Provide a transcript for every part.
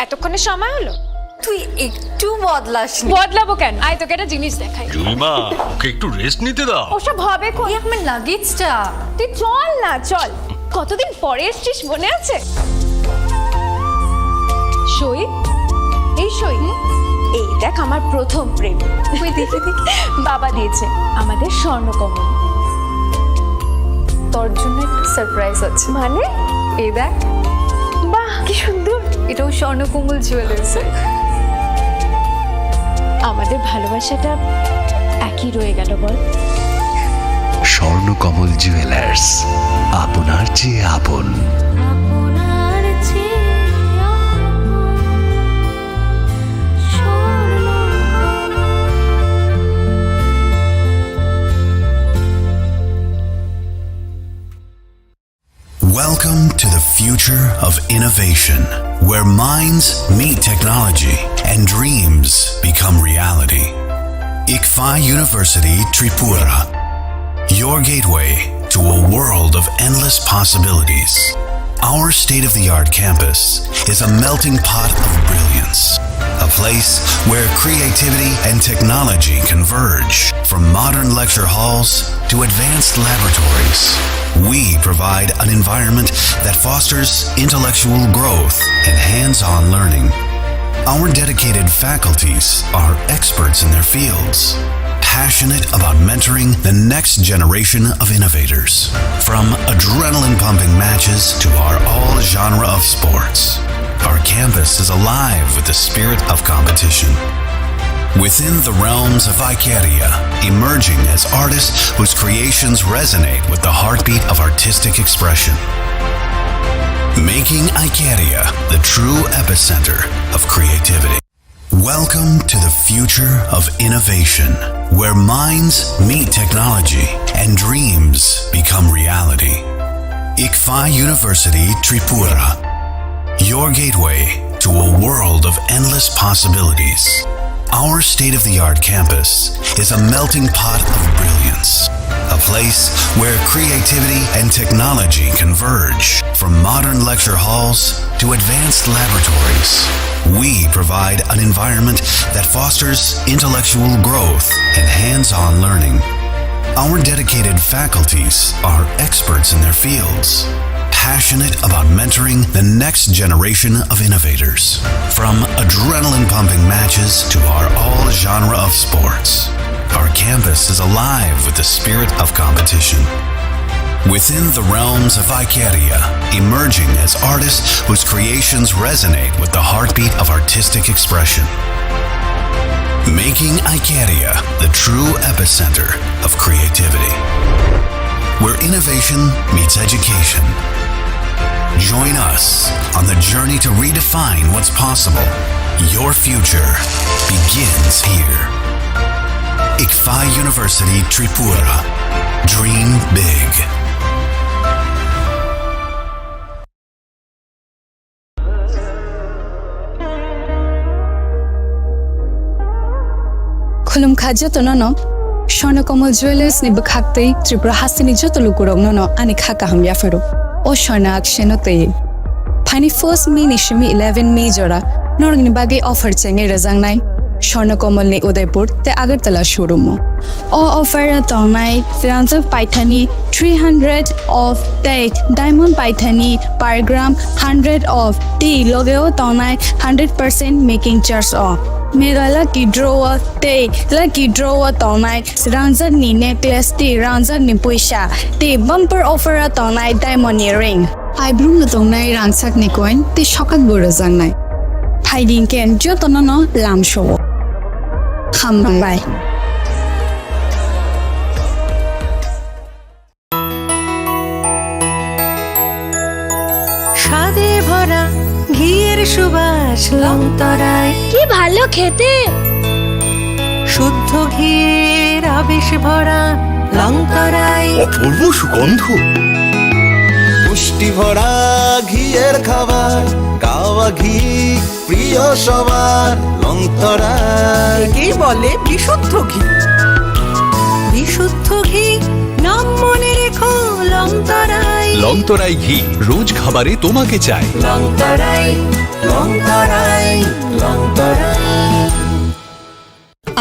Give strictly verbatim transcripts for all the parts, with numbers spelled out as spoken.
এতক্ষণে সময় হলো? তুই একটু বদলাসনি। বদলাবো কেন? আয়, তোকে একটা জিনিস দেখাই। জুইমা, ওকে একটু রেস্ট নিতে দাও। ওসব হবে কই? এই আমার লাগেজটা। তুই চল না, চল। কতদিন পরে এসছিস, মনে আছে? সই, এই সই। এই দেখ, আমার প্রথম প্রেম। তুই দেখে দেখে। বাবা দিয়েছে আমাদের স্বর্ণকমল। তোর জন্য একটা সারপ্রাইজ আছে। মানে? এই দেখ। বাহ, কি সুন্দর। এটাও স্বর্ণকমল জুয়েলার্সের। আমাদের ভালোবাসাটা একই রয়ে গেল, বল? স্বর্ণকমল জুয়েলার্স, আপনার চেয়ে আপন। আপনার চেয়ে আপন। Welcome to the future of innovation, where minds meet technology and dreams become reality. Ikfa University Tripura, your gateway to a world of endless possibilities. Our state-of-the-art campus is a melting pot of brilliance, a place where creativity and technology converge. From modern lecture halls to advanced laboratories, we provide an environment that fosters intellectual growth and hands-on learning. Our dedicated faculties are experts in their fields, passionate about mentoring the next generation of innovators. From adrenaline-pumping matches to our all-genre of sports, our campus is alive with the spirit of competition. Within the realms of Icaria, emerging as artists whose creations resonate with the heartbeat of artistic expression. Making Icaria the true epicenter of creativity. Welcome to the future of innovation, where minds meet technology and dreams become reality. Ikfa University Tripura, your gateway to a world of endless possibilities. Our state-of-the-art campus is a melting pot of brilliance, a place where creativity and technology converge. From modern lecture halls to advanced laboratories, we provide an environment that fosters intellectual growth and hands-on learning. Our dedicated faculties are experts in their fields, passionate about mentoring the next generation of innovators. From adrenaline-pumping matches to our all-genre of sports, our campus is alive with the spirit of competition. Within the realms of Icaria, emerging as artists whose creations resonate with the heartbeat of artistic expression. Making Icaria the true epicenter of creativity, where innovation meets education. Join us on the journey to redefine what's possible. Your future begins here. Ikfa University Tripura. Dream big. Khulumkha jotono no, Swarnakamol Jewellers ni bwkhak tei Tripura hasteni joto lukurokno no ani kha kaham yapharo. O Swarna Akshay no tei. Phaini first May ni simi eleven May jora norokni bagwi offer chengwi rwjaknai Swarnakamol ni Udaipur tei Agartala showroom o. O offer o tongnai rangjak paithani three hundred of tei diamond paithani per gram hundred of tei logeo tongnai hundred percent making charge o. Mega lucky draw o tei lucky draw o tongnai rangjak ni necklace tei rangjak ni puisa tei bumper offer o tongnai diamond ni ring. Aibrum no tongnai rangchak ni coin tei sokak bo rwjaknai. Phaidi hwnkhe jotono no lamsao. Hambai. স্বাদে ভরা ঘিয়ের সুবাস লংতরায়। কি ভালো খেতে! শুদ্ধ ঘিয়ের আবেশ ভরা লংতরায়। অপূর্ব সুগন্ধ। পুষ্টি ভরা ঘিয়ের খাবার, কাওয়া ঘি প্রিয় সবার লংতরায়। একেই বলে বিশুদ্ধ ঘি। বিশুদ্ধ ঘি, নাম মনে রেখো লংতরায়। লংতরাই ঘি রোজ খাবারে তোমাকে চাই। লংতরাই, লংতরাই, লংতরাই।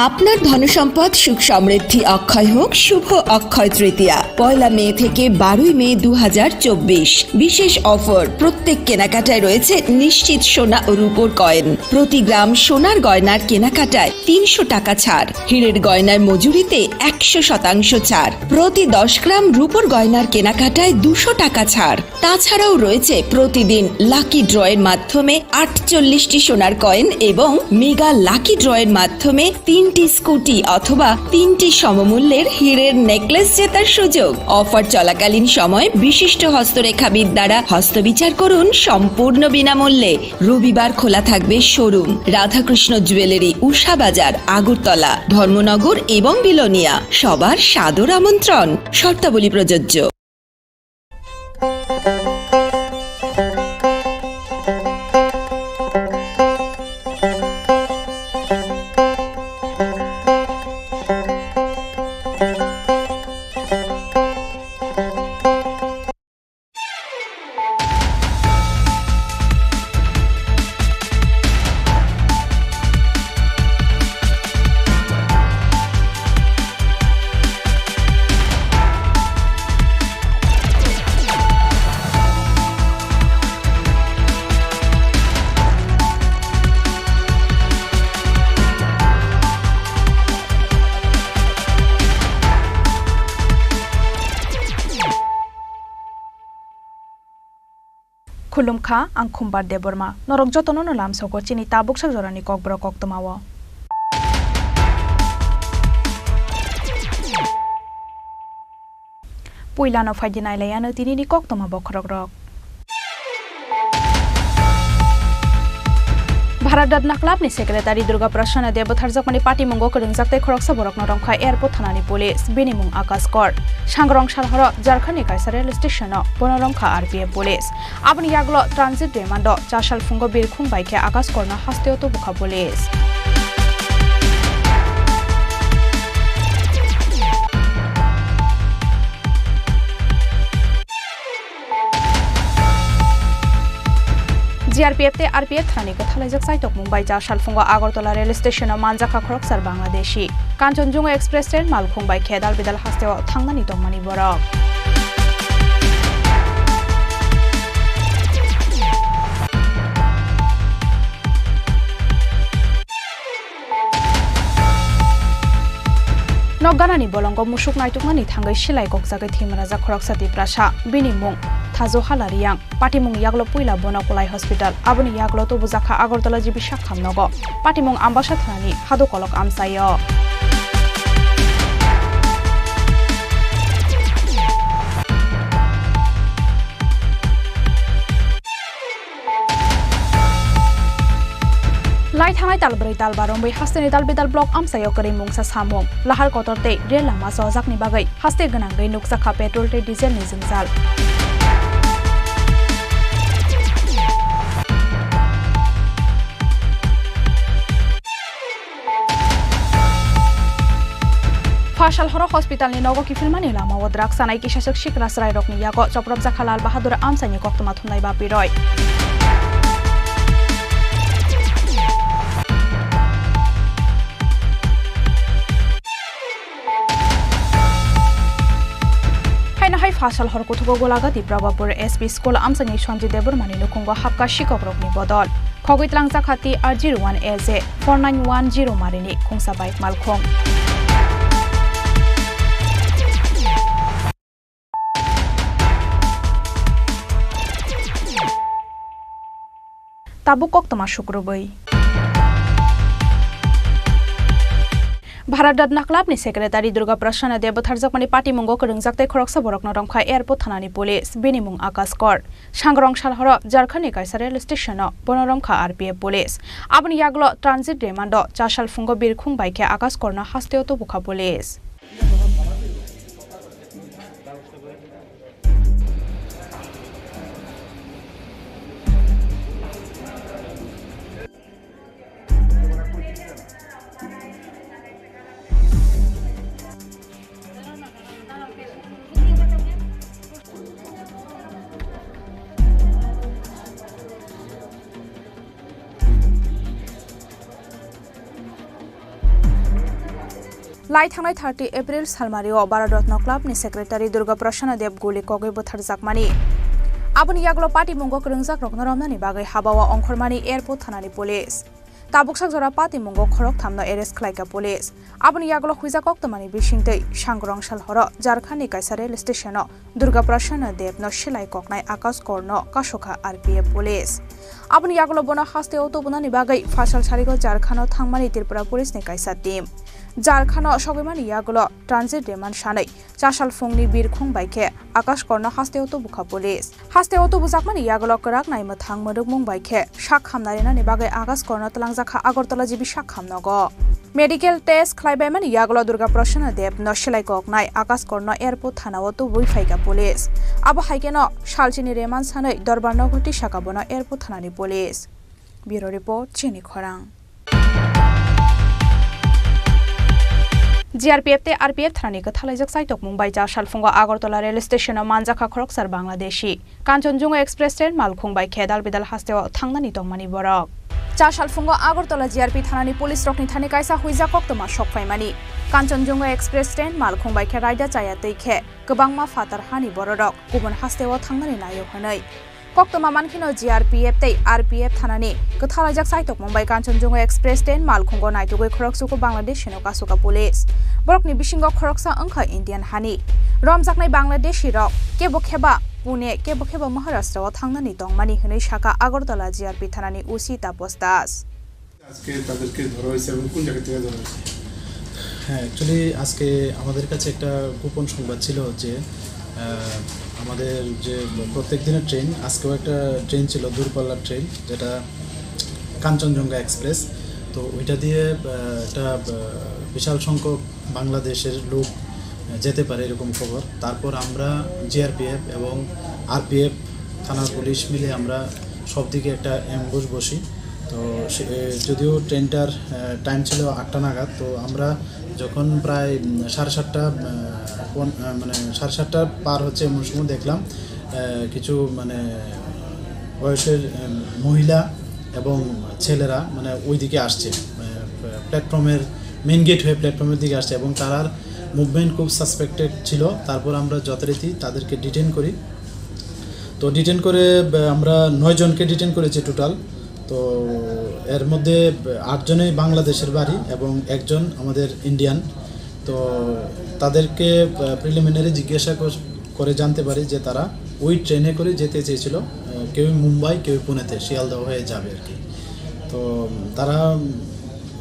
আপনার ধনসম্পদ সুখ সমৃদ্ধি অক্ষয় হোক শুভ অক্ষয় তৃতীয়া, পয়লা মে থেকে বারোই মে দু হাজার চব্বিশ। বিশেষ অফার, প্রত্যেক কেনাকাটায় রয়েছে নিশ্চিত সোনা ও রূপোর কয়েন। প্রতি গ্রাম সোনার গয়নার কেনাকাটায় তিনশো টাকা ছাড়, হীরের গয়নার মজুরিতে একশো শতাংশ ছাড়, প্রতি দশ গ্রাম রূপোর গয়নার কেনাকাটায় দুশো টাকা ছাড়। তাছাড়াও রয়েছে প্রতিদিন লাকি ড্রয়ের মাধ্যমে আটচল্লিশটি সোনার কয়েন এবং মেগা লাকি ড্রয়ের মাধ্যমে তিনটি স্কুটি অথবা তিনটি সমমূল্যের হীরের নেকলেস জেতার সুযোগ। অফার চলাকালীন সময় বিশিষ্ট হস্তরেখাবিদ দ্বারা হস্তবিচার করুন সম্পূর্ণ বিনামূল্যে। রবিবার খোলা থাকবে শোরুম রাধাকৃষ্ণ জুয়েলারি, উষা বাজার, আগরতলা, ধর্মনগর এবং বিলোনিয়া। সবার সাদর আমন্ত্রণ। শর্তাবলী প্রযোজ্য। Khulumkha, ang Khumbar Debbarma. Norok jotono no lamsogo chini tabuksa jorani kokborok koktwmao. Puilano phaidi nailaiano tinini koktwma bokhorokrok. Bharat Ratna Club ni Secretary Durga Prasanna Deb butharjakmani patimungo kwrwngjak tei khoroksa borokno romkha airport thanani police, bini mung Akash Kor. Sangrong salhoro Jharkhand ni kaisa rail station o bono romkha R P F police. Aboni yagulo transit remand o chasal phungo birkhung bai khe Akash Korno hasteo tubukha police. G R P F tei R P F thanani kwthalaijak chaitokmung bai cha salphungo Agartala rail station o manjakha khoroksa Bangladeshi. Kanchanjunga Express train malkhung bai khe dalbidal hasteo thangnani tongmani borok. Nok ganani bolongo musuk naitukmani thangwi silai kokjagwi thwimarajak khoroksa Tiprasa. Bini mung Thajo Hala Riyang. Patimung yagulo puila bono Kolai Hospital, aboni yagulo tubujakha Agartala G B Sakham nogo. Patimung Ambasa thanani Hadukolok amchaio. Lai thangnai tal brwi tal ba romwi hasteni Dalbidal block amchaio kwrwi mungsa samung, lahar kotor tei rel lama chojakni bagwi haste gwnangwi nukjakha petrol tei diesel ni jwngjal. Phasal horo hospital ni nogo kiphilmani lamao drugs chanai kisaswk sikra chwrairokni yago chopropjakha Lal Bahadur amchaini koktwma thumnai bapiroi. Haino hai phasal hor kuthugo Golagati Prabhapur S P school amchaini Sanjit Debbarmani nukhungo hapkha sikokrokni bodol. Khogwi twlangjakha T R zero one A J four nine one zero marini khungsa bike malkhung. Tabuk koktwma sukrubwi. Bharat Ratna Club ni Secretary Durga Prasanna Deb butharjakmani patimungo kwrwngjak tei khoroksa borokno romkha airport thanani police, bini mung Akash Kor. Sangrong salhoro Jharkhand ni kaisa rail station o bono romkha R P F police. Aboni yagulo transit remand o chasal phungo birkhung bai khe Akash Korno hasteo tubukha police. Lai thangnai thirty April salmario Bharat Ratna Club ni secretary Durga Prasanna Dev guli kogwi butharjakmani. Aboni yagulo patimungo kwrwngjakrokno romnani bagwi habao ongkhormani airport thanani police. Tabuksak jora patimungo khorokthamno arrest khlaika police. Aboni yagulo huijak koktwmani bisingtwi Sangrong sal horo Jharkhand ni kaisa rail station o Durga Prasanna Dev no silai koknai Akash Kor no kasukha R P F police. Aboni yagulo bono haste o tubunani bagwi phasal sarigo Jharkhand o thangmani Tripura police ni kaisa team. Jharkhand o sogwimani yagulo transit remand sanwi chasal phungni birkhung bai khe Akash Kor no haste o tubukha police. Haste o tubujakmani yagulo kwrak nai mwthang mwrwkmung bai khe sak hamna rinani bagwi Akash Kor no twlangjakha Agartala G B sak hamnogo. Medical test khlaibaimani yagulo Durga Prasanna Dev no silai koknai Akash Kor no airport thana o tubui phaika police. Abo hai kheno salchini remand sanwi Dorbar Nogor tisaka bono airport thanani police. Bureau report, Chini Khorang. G R P F tei R P F thanani kwthalaijak chaitokmung bai cha salphungo Agartala rail station o manjakha khoroksa Bangladeshi. Kanchanjunga Express train malkhung bai khe dal bidal hasteo thangnani tongmani borok. Cha salphungo Agartala G R P thanani police rokni thani kaisa huijak koktwma sok phaimani. Kanchanjunga Express train malkhung bai khe raida chaya twi khe kwbangma phatar hani bororok kubun hasteo thangnani naio hwnwi. Koktwma mankheno G R P F tei R P F thanani kwthalaijak chaitokmung bai Kanchanjunga Express train malkhungo naitugwi khoroksuku Bangladeshino kasuka police. Borokni bisingo khoroksa wngkha Indian hani. Romjaknai Bangladeshi rok kebo kheba Pune, kebo kheba Maharashtra o thangnani tongmani hwnwi saka Agartala G R P thanani O C Tapas Das. আজকে তাদেরকে ধরা হয়েছে এবং কোন জায়গা থেকে ধরা হয়েছে? হ্যাঁ, actually আজকে আমাদের কাছে একটা গোপন সংবাদ ছিল যে, আহ, আমাদের যে প্রত্যেক দিনের ট্রেন, আজকেও একটা ট্রেন ছিল, দূরপাল্লার ট্রেন, যেটা কাঞ্চনজঙ্ঘা এক্সপ্রেস। তো ওইটা দিয়ে, আহ, একটা, আহ, বিশাল সংখ্যক বাংলাদেশের লোক, আহ, যেতে পারে এরকম খবর। তারপর আমরা জি আর পি এফ এবং আর পি এফ থানার পুলিশ মিলে আমরা সব দিকে একটা অ্যাম্বুশ বসি। তো সে, যদিও ট্রেনটার, আহ, টাইম ছিল আটটা নাগাদ, তো আমরা যখন প্রায়, উম, সাড়ে সাতটা, আহ, পন-, আহ, মানে সাড়ে সাতটা পার হচ্ছে এমন সময় দেখলাম, আহ, কিছু মানে বয়সের, আহ, মহিলা এবং ছেলেরা মানে ওইদিকে আসছে, আহ, প্ল্যাটফর্মের মেইন গেট হয়ে প্ল্যাটফর্মের দিকে আসছে এবং তারার মুভমেন্ট খুব সাসপেক্টেড ছিল। তারপর আমরা যথারীতি তাদেরকে ডিটেইন করি। তো ডিটেইন করে, আহ, আমরা নয় জনকে ডিটেইন করেছি টোটাল। তো এর মধ্যে আটজনই বাংলাদেশের বাড়ি এবং একজন আমাদের ইন্ডিয়ান। তো তাদেরকে, আহ, প্রিলিমিনারি জিজ্ঞাসা কর-, করে জানতে পারি যে তারা ওই ট্রেনে করে যেতে চেয়েছিল, আহ, কেউ মুম্বাই, কেউ পুনেতে, শিয়ালদহ হয়ে যাবে আর কি। তো তারা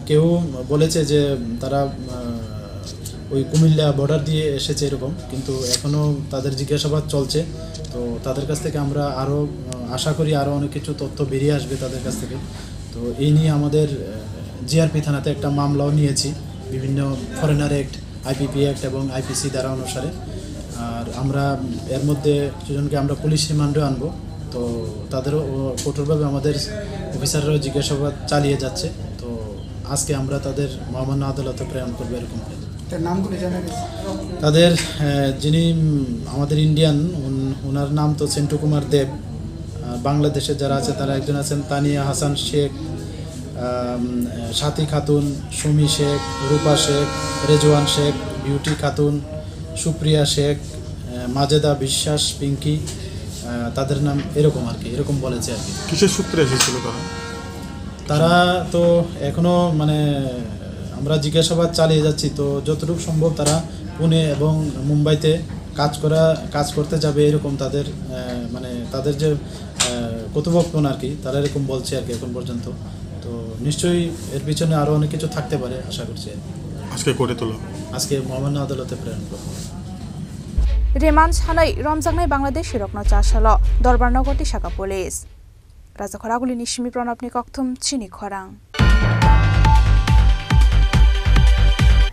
কেউ বলেছে যে তারা, আহ, ওই কুমিল্লা বর্ডার দিয়ে এসেছে এরকম, কিন্তু এখনও তাদের জিজ্ঞাসাবাদ চলছে। তো তাদের কাছ থেকে আমরা আরও, আহ, আশা করি আরও অনেক কিছু তথ্য বেরিয়ে আসবে তাদের কাছ থেকে। তো এই নিয়ে আমাদের, আহ, জি আর পি থানাতে একটা মামলাও নিয়েছি বিভিন্ন foreigner act, I P P act এবং আই পি সি ধারা অনুসারে। আর আমরা এর মধ্যে কিছুজনকে আমরা পুলিশ রিমান্ডে আনবো। তো তাদেরও, ও, কঠোরভাবে আমাদের অফিসাররাও জিজ্ঞাসাবাদ চালিয়ে যাচ্ছে। তো আজকে আমরা তাদের মহামান্য আদালতে প্রেরণ করবো এরকম plan। তার নামগুলি জানা গেছে? তাদের, আহ, যিনি, উম, আমাদের ইন্ডিয়ান, উন-, ওনার নাম তো সেন্টু কুমার দেব। আহ, বাংলাদেশে যারা আছে তারা একজন আছেন তানিয়া হাসান শেখ, আম, সাথী খাতুন, সুমি শেখ, রূপা শেখ, রেজওয়ান শেখ, বিউটি খাতুন, সুপ্রিয়া শেখ, আহ, মাজেদা বিশ্বাস, পিঙ্কি, আহ, তাদের নাম এরকম আর কি, এরকম বলেছে আর কি। কিসের সূত্রে এসেছিল তারা? তারা তো এখনো মানে আমরা জিজ্ঞাসাবাদ চালিয়ে যাচ্ছি, তো যতটুকু সম্ভব তারা পুনে এবং মুম্বাইতে কাজ করা, কাজ করতে যাবে এরকম তাদের, আহ, মানে তাদের যে, আহ, কথোপকথন আর কি, তারা এরকম বলছে আর কি এখন পর্যন্ত। তো নিশ্চয়ই এর পিছনে আরো অনেক কিছু থাকতে পারে, আশা করছি। আজকে কোর্টে তোলা? আজকে মহামান্য আদালতে প্রেরণ করবো। Remand sanwi romjaknai Bangladeshi rokno chasalo Dorbar Nogor tisaka police. Rajakhor Agulini simi Pranabni kokthum chini khorang.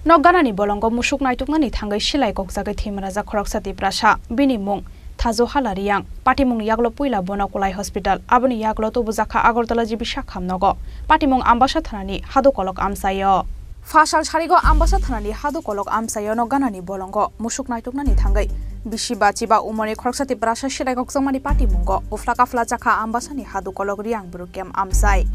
Nok ganani bolongo musuk naituknani thangwi silai kokjagwi thwimajak khoroksa Tiprasa. Bini mung Thajo Hala Riyang. Patimungni yagulo puila bono Kolai Hospital, aboni yagulo tubujakha Agartala G B sakhamnogo. Patimung Ambasa thanani hadu kolok amchaio. Phasal sarigo Ambasa thanani hadu kolok amchaio nok ganani bolongo musuk naituknani thangwi bisi bachiba umorni khoroksa Tiprasa silai kokjakmani patimungo uphla kaphla chakha Ambasani hadu kolok Riyang Bru camp amchai.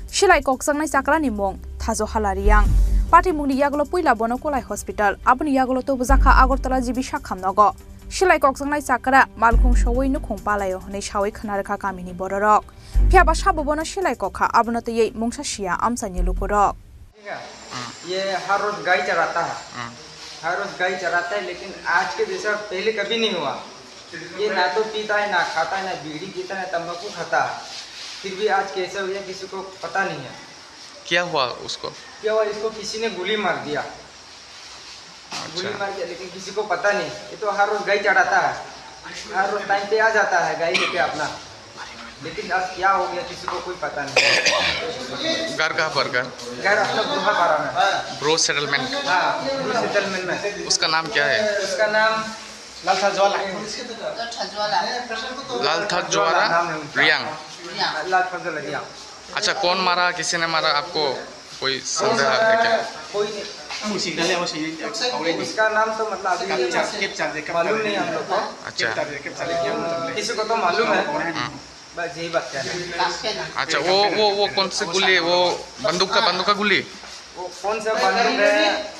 Silai kokjaknai chakrani mung Thajo Hala Riyang. Patimungni yagulo puila bono Kolai Hospital, aboni yagulo tubujakha Agartala G B Sakham nogo. Silai kokjaknai chakra, malkhung sowi nukhung palaio hwnwi sawi khna rwkha kamini bororok. Phiya ba sabo bono silai kokha, abono twiwi mungsa siya amchaini lukurok. ये हर रोज गाय चराता है। हम्म। हर रोज गाय चराता है, लेकिन आज के जैसा पहले कभी नहीं हुआ। ये ना तो पीता है, ना खाता है, ना बीड़ी पीता है, ना तंबाकू खाता है। फिर भी आज कैसे हो गया, किसी को पता नहीं है। क्या हुआ उसको? क्या हुआ, इसको किसी ने गोली मार दिया। अच्छा। गोली मार दिया, लेकिन किसी को पता नहीं। ये तो हर रोज गाय चराता है, हर रोज टाइम पे आ जाता है गाय लेके अपना। लेकिन आज क्या हो गया, किसी को कोई पता नहीं। घर कहाँ पर का? घर अपना बुढ़ापारा में। Bro settlement. हाँ, ब्रो सेटलमेंट में। उसका नाम क्या है? उसका नाम लालथा ज्वाला। लालथा ज्वाला नाम है उसका। रियांग। लालथा ज्वाला रियांग। अच्छा, कौन मारा, किसी ने मारा आपको? कोई संदेह है क्या? कोई नहीं। उसका नाम तो मतलब अभी मालूम नहीं हम लोग को। अच्छा। किसी को तो मालूम है। हम्म। बस यही बात कहना है। अच्छा, वो, वो, वो कौन से गोली, वो बंदूक का, बंदूक का गोली? वो कौन सा बंदूक है,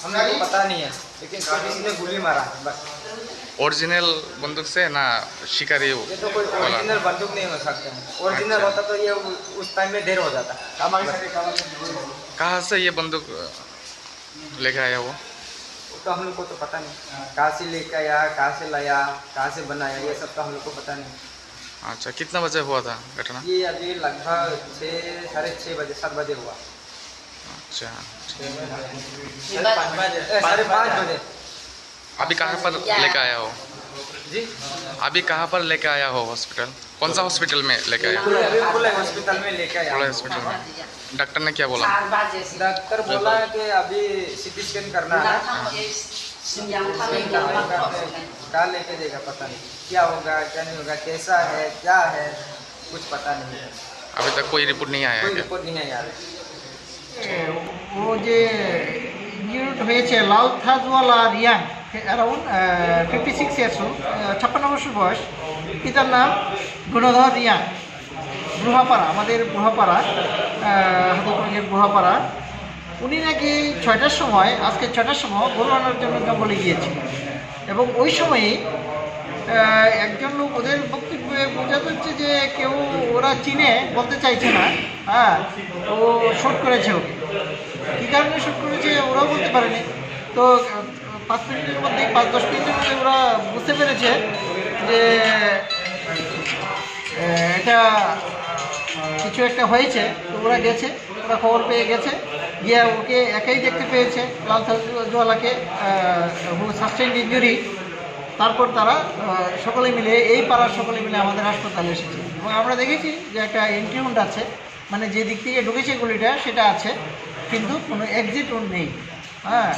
हम लोग को पता नहीं है, लेकिन किसी ने गोली मारा है, बस। ओरिजिनल बंदूक से ना शिकारी ये तो कोई वाला? ओरिजिनल बंदूक नहीं हो सकता है। ओरिजिनल अच्छा। होता तो ये उ-, उस टाइम में ढेर हो जाता। कहाँ से ये बंदूक, अ, लेके आया वो? वो तो हम लोग को तो पता नहीं, कहाँ से लेके आया, कहाँ से लाया, कहाँ से बनाया, ये सब तो हम लोग को पता नहीं। अच्छा, कितना बजे हुआ था घटना? ये अभी लगभग छः, साढ़े छः बजे, सात बजे हुआ। अच्छा। ए, साढ़े पाँच बजे। अभी कहाँ पर लेके आया हो? जी? अभी कहाँ पर लेके आया हो हॉस्पिटल? कौन सा हॉस्पिटल में लेके आया हो? अभी खुला हॉस्पिटल में लेके आया। खुला हॉस्पिटल में। डॉक्टर ने क्या बोला? डॉक्टर बोला कि अभी सीटी स्कैन करना है। सीटी स्कैन करने का, कहाँ लेके जाएगा पता नहीं, क्या होगा, क्या नहीं होगा, कैसा है, क्या है, कुछ पता नहीं है। अभी तक कोई रिपोर्ट नहीं आया है कोई क्या? रिपोर्ट नहीं आया है। ও যে ইনজিউর্ড হয়েছে লাল থাজওয়ালা Reang, around fifty six years old, ছাপ্পান্ন বছর বয়স। পিতার নাম গুণধর রিয়াং, বুড়াপাড়া, আমাদের বুড়াপাড়া, হাতিপুরের বুড়াপাড়া। উনি নাকি ছয়টার সময়, আজকে ছয়টার সময় গরু আনার জন্য জঙ্গলে গিয়েছিলেন এবং ওই সময়ই আহ, একজন লোক, ওদের বক্তব্যে বোঝা যাচ্ছে যে কেউ ওরা চিনে, বলতে চাইছে না। হ্যাঁ, ও শুট করেছে ওকে। কী কারণে শুট করেছে ওরাও বলতে পারেনি। তো আহ, পাঁচ মিনিটের মধ্যে, পাঁচ দশ মিনিটের মধ্যে ওরা বুঝতে পেরেছে যে আহ, এটা কিছু একটা হয়েছে। তো ওরা গেছে, ওরা খবর পেয়ে গেছে, গিয়ে ওকে একাই দেখতে পেয়েছে, লাল থাজওয়ালাকে, হু সাস্টেইনড ইনজুরি। তারপর তারা আহ, সকলে মিলে, এই পাড়ার সকলে মিলে আমাদের হাসপাতালে এসেছে এবং আমরা দেখেছি যে একটা এন্ট্রি উন্ড আছে, মানে যে দিক থেকে ঢুকেছে গুলিটা সেটা আছে, কিন্তু কোনো এক্সিট উন্ড নেই। হ্যাঁ,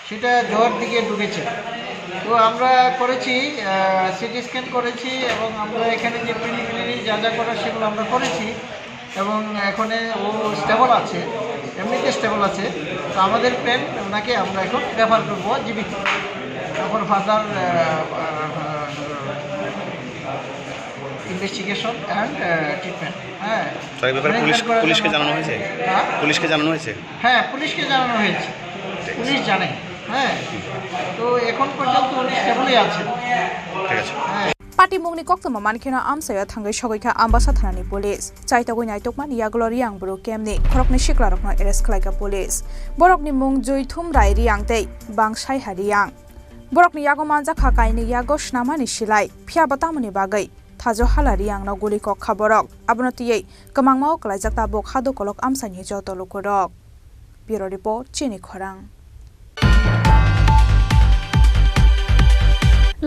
সেটা জোর দিকে ঢুকেছে। তো আমরা করেছি, সিটি স্ক্যান করেছি এবং আমরা এখানে যে প্রিলিমিনারি যা যা করার সেগুলো আমরা করেছি এবং এখানে ও স্টেবল আছে, এমনিতে স্টেবল আছে। তো আমাদের প্ল্যান, ওনাকে আমরা এখন রেফার করবো জিবিতে, এখন ফার্দার ইনভেস্টিগেশন অ্যান্ড ট্রিটমেন্ট। হ্যাঁ। স্যার, এই ব্যাপারে পুলিশ, পুলিশকে জানানো হয়েছে? হ্যাঁ? পুলিশকে জানানো হয়েছে? হ্যাঁ, পুলিশকে জানানো হয়েছে। পুলিশ জানে। হ্যাঁ, তো এখন পর্যন্ত উনি স্টেবলই আছেন। ঠিক আছে। হ্যাঁ। Patimungni koktwma mankheno amchaio thangwi sogwikha Ambasa thanani police. Chaitogwi naitokmani yagulo Riang bru kemni khoroknwi siklarokno arrest khlaikha police. Borokni mung Juithum Rai Riang tei Bangsaiha Riang. Borokni yago manjakha kainwi yago snamani silai, phiyaba tamoni bagwi Thajo Hala Riangno guli kokkha borok. Abono twiwi kwmangma o kwlaijak tabuk hadu kolok amchaini joto lukurok. Bureau Report, Chini Khorang.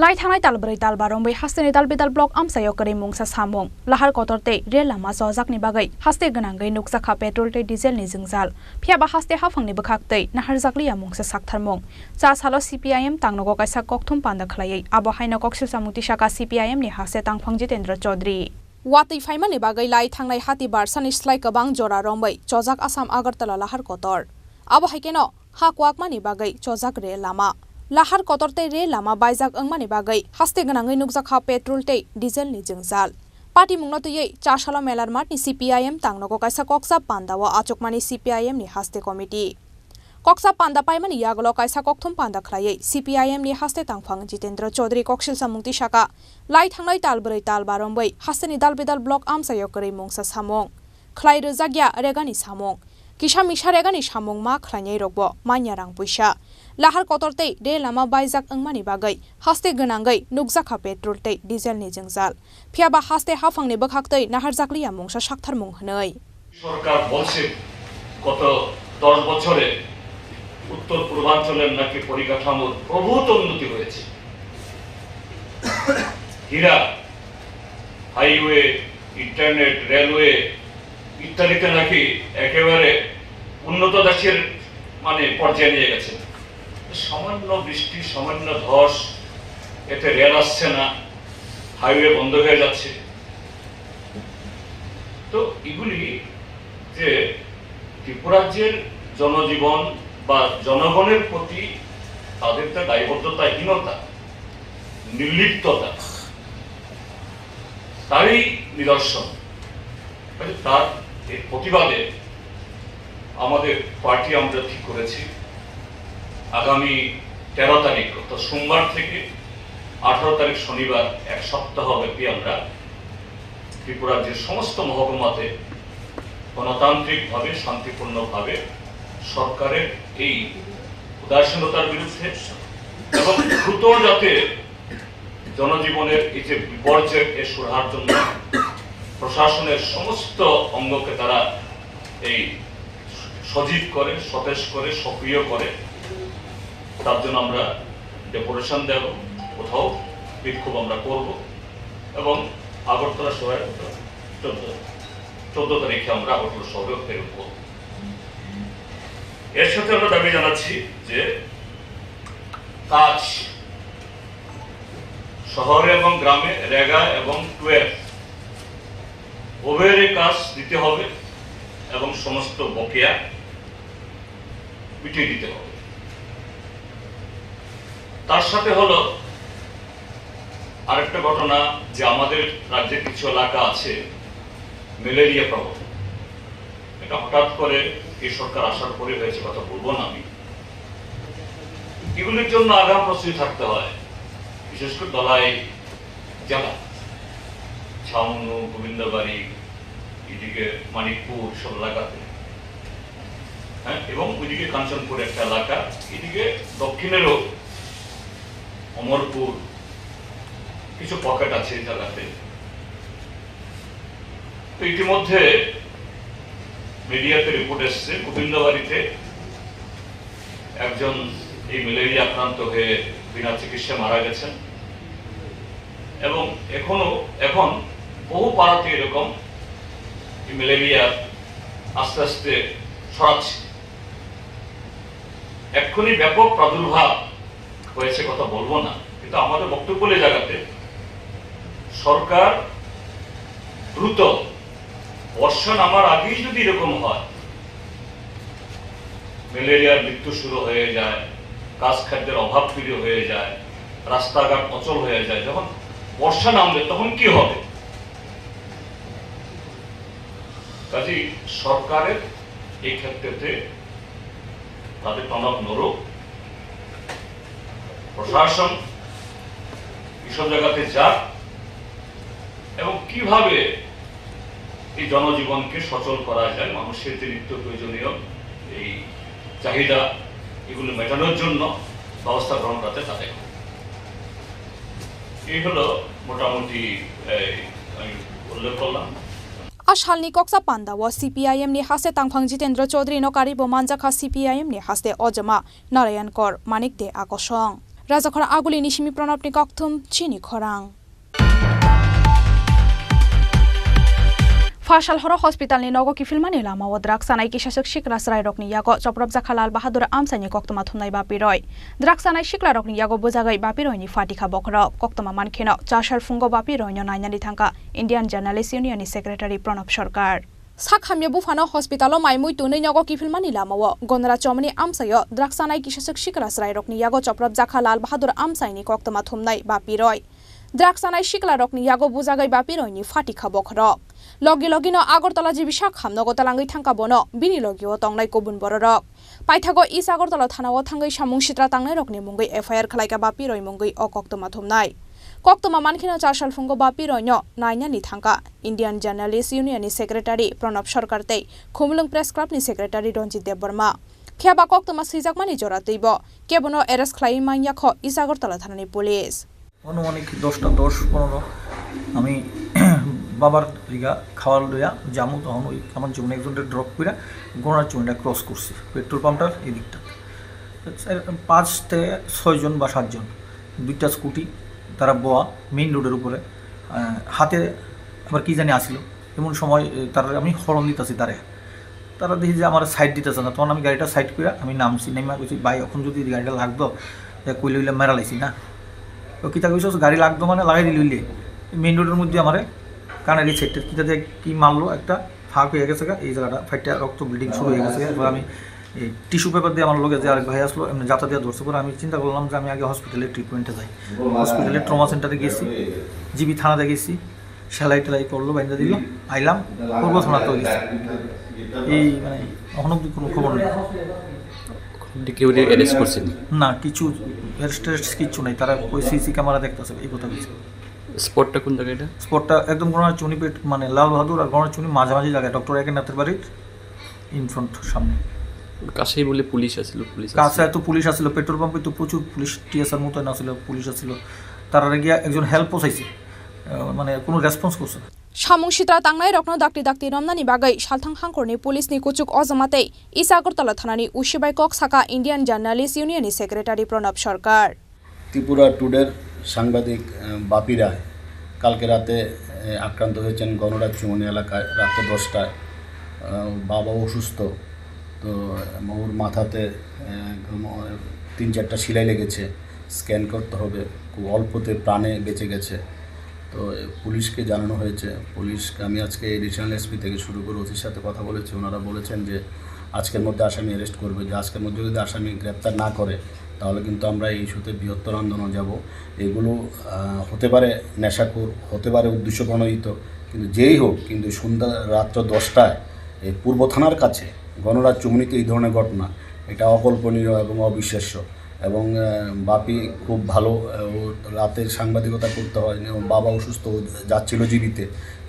Lai thangnai tal brwi tal ba romwi hasteni Dalbidal block amchaio kwrwi mungsa samung, lahar kotor tei rel lama chojakni bagwi haste gwnangwi nukjakha petrol tei diesel ni jwngjal. Phiyaba haste haphangni bwkhak tei naharjakliya mungsa saktharmung. Cha salo C P I M tangnogo kaisa kokthum panda khlaiwi, abo haino koksilsa mungti saka C P I M ni haste tangphang Jitendra Chaudhary. Watwi phaimani bagwi lai thangnai hati barsani slai kwbang jora romwi chojak Assam Agartala lahar kotor. Abo hai kheno ha kwakmani bagwi chojak rel lama. Lahar kotor tei rel lama baijak wngmani bagwi haste gwnangwi nukjakha petrol tei diesel ni jwngjal. Patimungno twiwi Chasalo Melar Math ni C P I M tangnogo kaisa koksa pandao achukmani C P I M ni haste committee. Koksa panda paimani yagulo kaisa kokthum panda khlaiwi C P I M ni haste tangphang Jitendra Chaudhary koksilsa mungtwi saka, lai thangnai tal brwi tal ba romwi hasteni Dalbidal block amchaio kwrwi mungsa samung khlai rwjakya regani samung, kisa misa regani samung ma khlainairokbo manya rang puisa, lahar kotor tei rel lama baijak wngmani bagwi haste gwnangwi nukjakha petrol tei diesel ni jwngjal. Phiyaba haste haphangni bwkhaktwi naharjakliya mungsa saktharmung hwnwi. সরকার বলছে গত দশ বছরে উত্তর পূর্বাঞ্চলের নাকি পরিকাঠামোর প্রভূত উন্নতি হয়েছে। হীরা, হাইওয়ে, ইন্টারনেট, রেলওয়ে ইত্যাদিতে নাকি একেবারে উন্নত দেশের মানে পর্যায়ে নিয়ে গেছে। সামান্য বৃষ্টি, সামান্য ধস, এতে রেল আসছে না, হাইওয়ে বন্ধ হয়ে যাচ্ছে। তো এগুলি যে ত্রিপুরাজ্যের জনজীবন বা জনগণের প্রতি তাদের একটা দায়বদ্ধতাহীনতা, নির্লিপ্ততা, তারই নিদর্শন। কাজে তার এর প্রতিবাদে আমাদের পার্টি আমরা ঠিক করেছি আগামী তেরো তারিখ অর্থাৎ সোমবার থেকে আঠারো তারিখ শনিবার এক সপ্তাহ ব্যাপী আমরা ত্রিপুরার যে সমস্ত মহকুমাতে গণতান্ত্রিকভাবে শান্তিপূর্ণভাবে সরকারের এই উদাসীনতার বিরুদ্ধে এবং দ্রুত যাতে জনজীবনের এই যে বিপর্যয় এ সুরাহার জন্য প্রশাসনের সমস্ত অঙ্গকে তারা এই সজীব করে, সতেজ করে, সক্রিয় করে, তার জন্য আমরা ডেপুটেশন দেব, কোথাও বিক্ষোভ আমরা করব এবং আগরতলা শহরে চোদ্দ চোদ্দ তারিখে আমরা আগরতলা শহরেও প্রেরণ করব। এর সাথে আমরা দাবি জানাচ্ছি যে কাজ শহরে এবং গ্রামে রেগা এবং টুয়েলভ উভয়েরই কাজ দিতে হবে এবং সমস্ত বকেয়া মিটিয়ে দিতে হবে। তার সাথে হলো আরেকটা ঘটনা যে আমাদের রাজ্যে কিছু এলাকা আছে ম্যালেরিয়া প্রবণ। এটা হঠাৎ করে এই সরকার আসার পরে হয়েছে, কথা বলবো না আমি। এগুলির জন্য আগাম প্রস্তুতি থাকতে হয়, বিশেষ করে ধলাই জেলা, ছাউনু, গোবিন্দবাড়ি, এদিকে মানিকপুর সব এলাকাতে, হ্যাঁ, এবং ওইদিকে কাঞ্চনপুর একটা এলাকা, এদিকে দক্ষিণেরও অমরপুর কিছু পকেট আছে এই জায়গাতে। তো ইতিমধ্যে মিডিয়াতে রিপোর্ট এসছে, গোবিন্দবাড়িতে একজন এই ম্যালেরিয়া আক্রান্ত হয়ে বিনা চিকিৎসায় মারা গেছেন এবং এখনো, এখন বহু পাড়াতে এরকম এই ম্যালেরিয়া আস্তে আস্তে ছড়াচ্ছে। এক্ষুনি ব্যাপক প্রাদুর্ভাব হয়েছে, কথা বলবো না, কিন্তু আমাদের বক্তব্য হলো এই জায়গাতে সরকার দ্রুত, বর্ষা নামার আগেই যদি এরকম হয়, ম্যালেরিয়ার মৃত্যু শুরু হয়ে যায়, কাজ খাদ্যের অভাব তৈরি হয়ে যায়, রাস্তাঘাট অচল হয়ে যায়, যখন বর্ষা নামবে তখন কি হবে? কাজেই সরকারের এই ক্ষেত্রেতে তাদের টনক নড়ুক, প্রশাসন এইসব জায়গাতে যাক এবং কিভাবে এই জনজীবনকে সচল করা যায়, মানুষের যে নিত্য প্রয়োজনীয় এই চাহিদা, এগুলো মেটানোর জন্য ব্যবস্থা গ্রহণ করতে তাদের। এই হলো মোটামুটি, এই, আমি উল্লেখ করলাম। A salni koksa pandao C P I M ni haste tangphang Jitendra Chaudhary no karibo manjakha C P I M ni haste ojama Narayan Kor Manik de akosong. Rajakhor Aguli ni simi Pranab ni kokthum chini khorang. Phasal horo hospital ni nogo kiphilmani lamao drugs chanai kisaswk sikra chwrairokni yago chopropjakha Lal Bahadur Amchaini koktwma thumnai Bapiroi. Drugs chanai siklarokni yago bujagwi Bapiroini phatikha bokhorok. Koktwma mankheno chasal phungo Bapiroino nainani thangkha Indian Journalist Union ni Secretary Pranab Sarkar. Sak hamya buphano hospitalo mai mui twnwi nogo kiphilmani lamao Gondra Chomoni amchaio drugs chanai kisaswk sikra chwrairokni yago chopropjakha Lal Bahadur Amchaini koktwma thumnai Bapiroi. Drugs chanai siklarokni yago bujagwi Bapiroini phatikha bokhorok. Logi logino Agartala G B sak hamnogo talangwi thangkha bono bini logio tongnai kubun bororok. Paithago East Agartala thanao thangwi samung sitra tangnairokni mungwi F I R khlaikha Bapi Roy mungwi o koktwma thumnai. Koktwma mankheno char sal phungo Bapi Royno nainani thangkha Indian Journalist Union ni Secretary Pranab Sarkar tei Khumulwng Press Club ni Secretary Ranjit Debbarma. Phiya ba koktwma swijakmani jora twibo kebono arrest khlaiwi manya kho East Agartala thanani police. আনুমানিক দশটা দশ পনেরো আমি বাবার দিঘা খাওয়াল লইয়া যামু, তখন ওই আমার জীবনে একজনকে ড্রপ করে গোনার চুনিটা ক্রস করছি, পেট্রোল পাম্পটার এই দিকটা। তো স্যার, পাঁচ থেকে ছয়জন বা সাতজন, দুইটা স্কুটি, তারা বোয়া মেইন রোডের উপরে, আহ, হাতে আবার কি জানি আসিল, এমন সময়, এ, তারা আমি হর্ন দিতেছি তারে। তারা দেখি যে আমার সাইড দিতেছে না, তখন আমি গাড়িটা সাইড করে আমি নামছি, নেমে কইছি, "ভাই, এখন যদি গাড়িটা লাগতো, তে কইলে হইলে মেরা লাইছি না।" তো কিতা কইছস, "গাড়ি লাগতো মানে লাগাই দিলি হইলে।" মেইন রোডের মধ্যে আমারে কানের এই সাইডটা কিতা দিয়ে কি মারলো, একটা ফাঁক হয়ে গেছে গা, এই জায়গাটা ফাইটটা রক্ত ব্লিডিং শুরু হয়ে গেছে। এরপর আমি এই টিস্যু পেপার দিয়ে আমার লগে যে আরেক ভাই আসলো, এমনি জাতা দিয়ে ধরছে। পরে আমি চিন্তা করলাম যে আমি আগে হসপিটালে ট্রিটমেন্টে যাই। হসপিটালে ট্রমা সেন্টারে গেছি, জিবি থানাতে গেছি, সেলাই টেলাই করলো, বাইন্দা দিল, আইলাম, পূর্ব থানা তো গেছি। এই মানে এখনো অব্দি কোনো খবর নেই। অব্দি কেউ অ্যারেস্ট করছেন? না, কিছু অ্যারেস্ট টেরেস্ট কিচ্ছু নাই। তারা ওই সিসি ক্যামেরা দেখতেছে, এই কথা বলছে। স্পটটা কোন জায়গা এটা? স্পটটা একদম কোনো চুনিপেট, মানে লাল বাহাদুর আর গণেশ চুনি মাঝামাঝি জায়গায়, ডক্টর একেনাথের বাড়ির ইন ফ্রন্ট সামনে। কাছেই বলে পুলিশ আছিল, পুলিশ কাছে আছিল। এত পুলিশ আছিল, পেট্রোল পাম্পে তো প্রচুর পুলিশ, টিএসআর মতন আছিল, পুলিশ আছিল। তারা গিয়া একজন হেল্পও চাইছে, আহ, মানে কোনো রেসপন্স করছে না। Samung sitra tangnairokno dakti dakti romnani bagwi salthang hangkorni police ni kuchuk ojama tei East Agartala thanani usi bai kok saka Indian Journalist Union ni Secretary Pranab Sarkar. Tripura টুডের সাংবাদিক, আহ, বাপি রায় কালকে রাতে, আহ, আক্রান্ত হয়েছেন গণরাজ চৌমুহনী এলাকায় রাতে দশটায়। আহ, বাবা অসুস্থ, তো, আহ, ওর মাথাতে, আহ, তিন চারটা সেলাই লেগেছে, স্ক্যান করতে হবে, খুব অল্পতে প্রাণে বেঁচে গেছে। তো, আহ, পুলিশকে জানানো হয়েছে। পুলিশ, আমি আজকে এডিশনাল এসপি থেকে শুরু করে ওসির সাথে কথা বলেছি, ওনারা বলেছেন যে আজকের মধ্যে আসামি অ্যারেস্ট করবে, যে আজকের মধ্যে যদি আসামি গ্রেপ্তার না করে, তাহলে কিন্তু আমরা এই ইস্যুতে বৃহত্তর আন্দোলনে যাব। এগুলো, আহ, হতে পারে নেশাখোর, হতে পারে উদ্দেশ্য প্রণোদিত, কিন্তু যেই হোক, কিন্তু সন্ধ্যা রাত্র দশটায় এই পূর্ব থানার কাছে গণরাজ চৌমুহনীতে এই ধরনের ঘটনা, এটা অকল্পনীয় এবং অবিশ্বাস্য। এবং, আহ, বাপি খুব ভালো, আহ, ও রাতে সাংবাদিকতা করতে হয়, এবং বাবা অসুস্থ, ও যাচ্ছিল জিবিতে।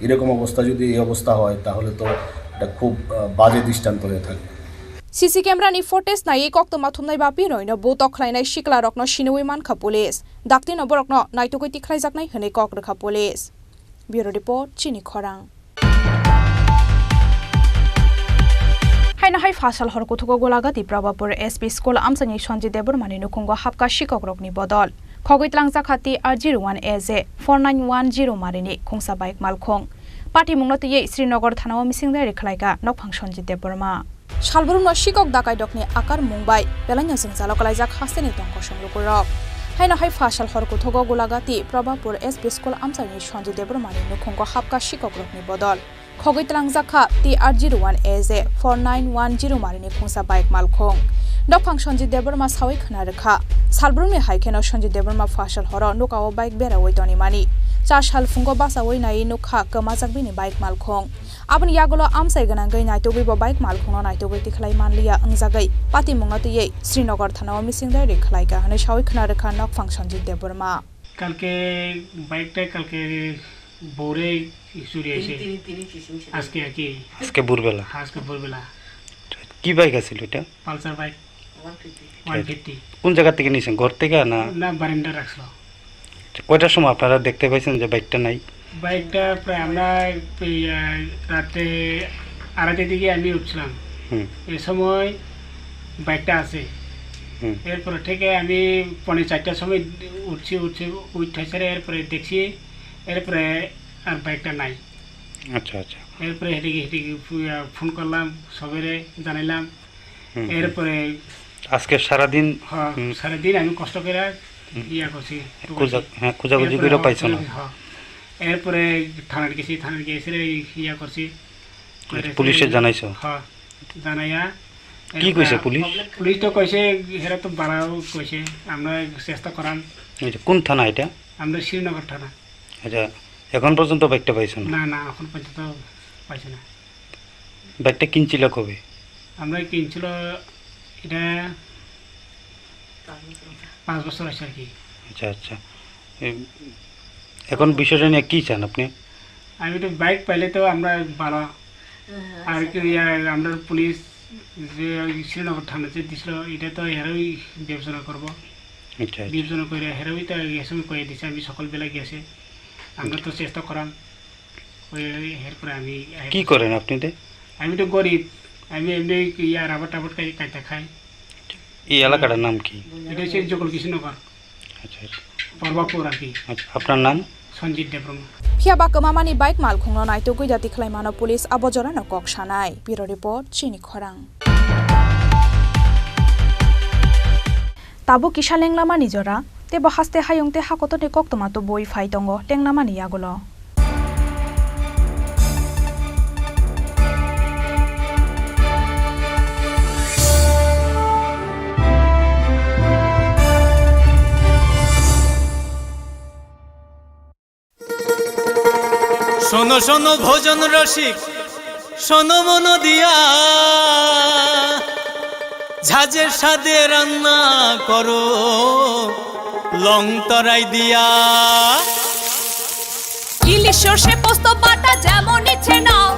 এরকম অবস্থা যদি এই অবস্থা হয়, তাহলে তো এটা খুব, আহ, বাজে দৃষ্টান্ত হয়ে থাকবে। C C camera ni footage naiwi koktwma thumnai Bapi Royno butok khlainai siklarokno siniwi mankha police. Daktino borokno naitugwi tikhlaijaknai hwnwi kok rwkha police. Bureau report, Chini Khorang. Haino hai phasal hor kuthugo Golagati Probapur S P school amchaini Sanjit Debbarmani nukhungo hapkha sikokrokni bodol. Khogwi tlangjakha T R zero one A J four nine one zero marini khungsa bike malkhung. Patimungno twiwi Srinagar thanao mising diary khlaikha nokphang Sanjit Debbarma. Salbrumno sikok dakaidokni akar mung bai belaino jwngjalo kalaijak hasteni tongkosong lukurok. Haino hai phasal hor kuthugo Golagati Probapur S P school amchaini Sanjit Debbarmani nukhungo hapkha sikokrokni bodol. Khogwi tlangjakha T R zero one A J four nine one zero marini khungsa bike malkhung. Nokphang Sanjit Debbarma sawi khna rwkha. Salbrumni hai kheno Sanjit Debbarma phasal horo nokao bike berawi tonimani. Char sal phungo bachawi naiwi nukha kwmajak bini bike malkhung. Aboni yagulo amchai gwnangwi naitugwi bo bike malkhungno naitugwi tikhlai manliya wngjagwi patimungno twiwi Srinagar thanao mising diary khlaikha hwnwi sawi khna rwkha nokphang Sanjit Debbarma. কালকে বাইকটা কালকে ভোরে চুরি হয়েছে। আজকে আর কি। আজকে ভোরবেলা? হ্যাঁ, আজকে ভোরবেলা। কি বাইক আছিল এটা? Pulsar bike. One fifty. কোন জায়গা থেকে নিয়েছেন, ঘর থেকে না? না, বারান্দা রাখছিল। কয়টার সময় আপনারা দেখতে পাইছেন যে বাইকটা নাই? বাইকটা প্রায় আমরা এই, আহ, রাতে আড়াইটার দিকে আমি উঠছিলাম। হুম। এ সময় বাইকটা আছে। হুম। এরপরে থেকে আমি পৌনে চারটার সময় উঠছি, উঠছি, উঠে সেরে এরপরে দেখছি, এরপরে আর বাইকটা নাই। আচ্ছা, আচ্ছা। এরপরে হেঁটে গিয়ে, হেঁটে গিয়ে ফু-, আহ, ফোন করলাম, সবেরে জানাইলাম। হুম, হুম। এরপরে আজকে সারাদিন, হ্যাঁ, হুম। সারাদিন আমি কষ্ট করে হুম। ইয়া করছি, খুঁজা-, হ্যাঁ, খোঁজাখুঁজি এরপরে করে হ্যাঁ, পাইছো না? হ্যাঁ। এরপরে থানার গেছি, থানার গিয়ে এসে ইয়া করছি। আচ্ছা, করে পুলিশে এসে জানাইছো? হ্যাঁ, জানাইয়া কি এরপরে কইছে পুলিশ? পুলিশ তো কইছে, এরা তো বাড়াও কইছে, আমরা চেষ্টা করাম। আচ্ছা, কোন থানা এটা? আমরা শ্রীনগর থানা। আচ্ছা, এখন পর্যন্ত বাইকটা পাইছো না? না, না, এখন পর্যন্ত পাইছে না। বাইকটা কিনছিল কবে? আমরা কিনছিল এটা পাঁচ বছর আছে আর কি। আচ্ছা, আচ্ছা। এ, এখন বিষয়টা নিয়ে কি চান আপনি? আমি তো বাইক পাইলে তো আমরা ভালো। হ্যাঁ, আর কি, আচ্ছা। ইয়া, আমরা পুলিশ যে ওই শ্রীনগর থানা যে দিছিল, এটা তো এরাই বিবেচনা করবো। আচ্ছা, আচ্ছা। বিবেচনা করে এরাই তো এই সময় কয়ে দিছে, আমি সকালবেলা গেছে। আমরা তো চেষ্টা করাম। ওই, ওই, এরপরে আমি, কি করেন আপনি তে? আমি তো গরিব, আমি এমনি ইয়া রাবার টাবার কাই-, কাইটা খাই। এই এলাকাটার নাম কি? এটা হচ্ছে জগল কৃষ্ণনগর। আচ্ছা, আচ্ছা। পর্বাপুর আর কি। আচ্ছা, আপনার নাম? সঞ্জিত Debbarma. Phiya ba kwmamani bike malkhungno naitugwi dati khlaimano police abo jorano kok sanai. Bureau report, Chini Khorang. Tabuk kisa lenglamani jora, tei bo haste hayung tei hakotorni koktwma tubui phai tongo lenglamani yagulo. শোনো শোনো ভোজন রসিক, শোনো মন দিয়া, ঝাঁঝের স্বাদে রান্না করো লং তরাই দিয়া। ইলিশ সর্ষে পোস্ত বাটা যেমন ইচ্ছে নাও,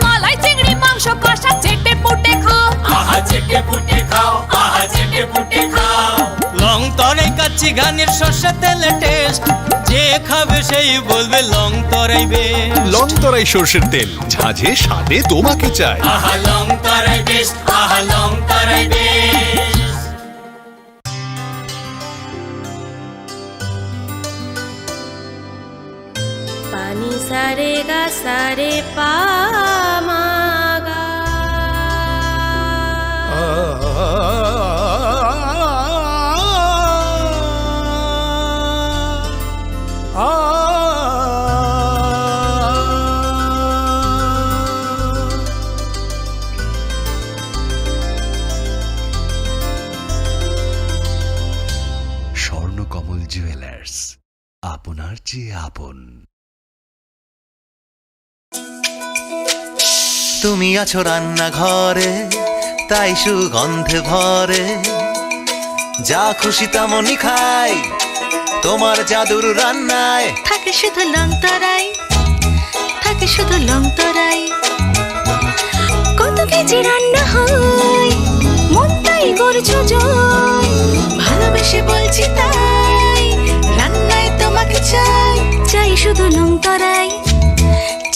মালাই চিংড়ি মাংস কষা চেটে পুটে খাও। আহা চেটে পুটে খাও, আহা চেটে পুটে খাও। লং তরাই কাচ্চি ঘানির সর্ষে তেলে টেস্ট, যে খাবে সেই বলবে Longtharai best. Longtharai সর্ষের তেল, ঝাঁঝে স্বাদে তোমাকে চাই। আহা লং তরাই বেস্ট, আহা Longtharai best. Pani sare ga sare pa ma ga. Swarnakamal jewellers, আপনার চেয়ে আপন। তুমি আছো রান্নাঘরে, তাই সুগন্ধে ভরে। যা খুশি তেমনই খাই, তোমার জাদুর রান্নায়। থাকে শুধু লং তরাই, থাকে শুধু লং তরাই। কত কেজি রান্না হয়, মন তাই করছো জয়। ভালোবেসে বলছি তাই, রান্নায় তোমাকে চাই। চাই শুধু লং তরাই,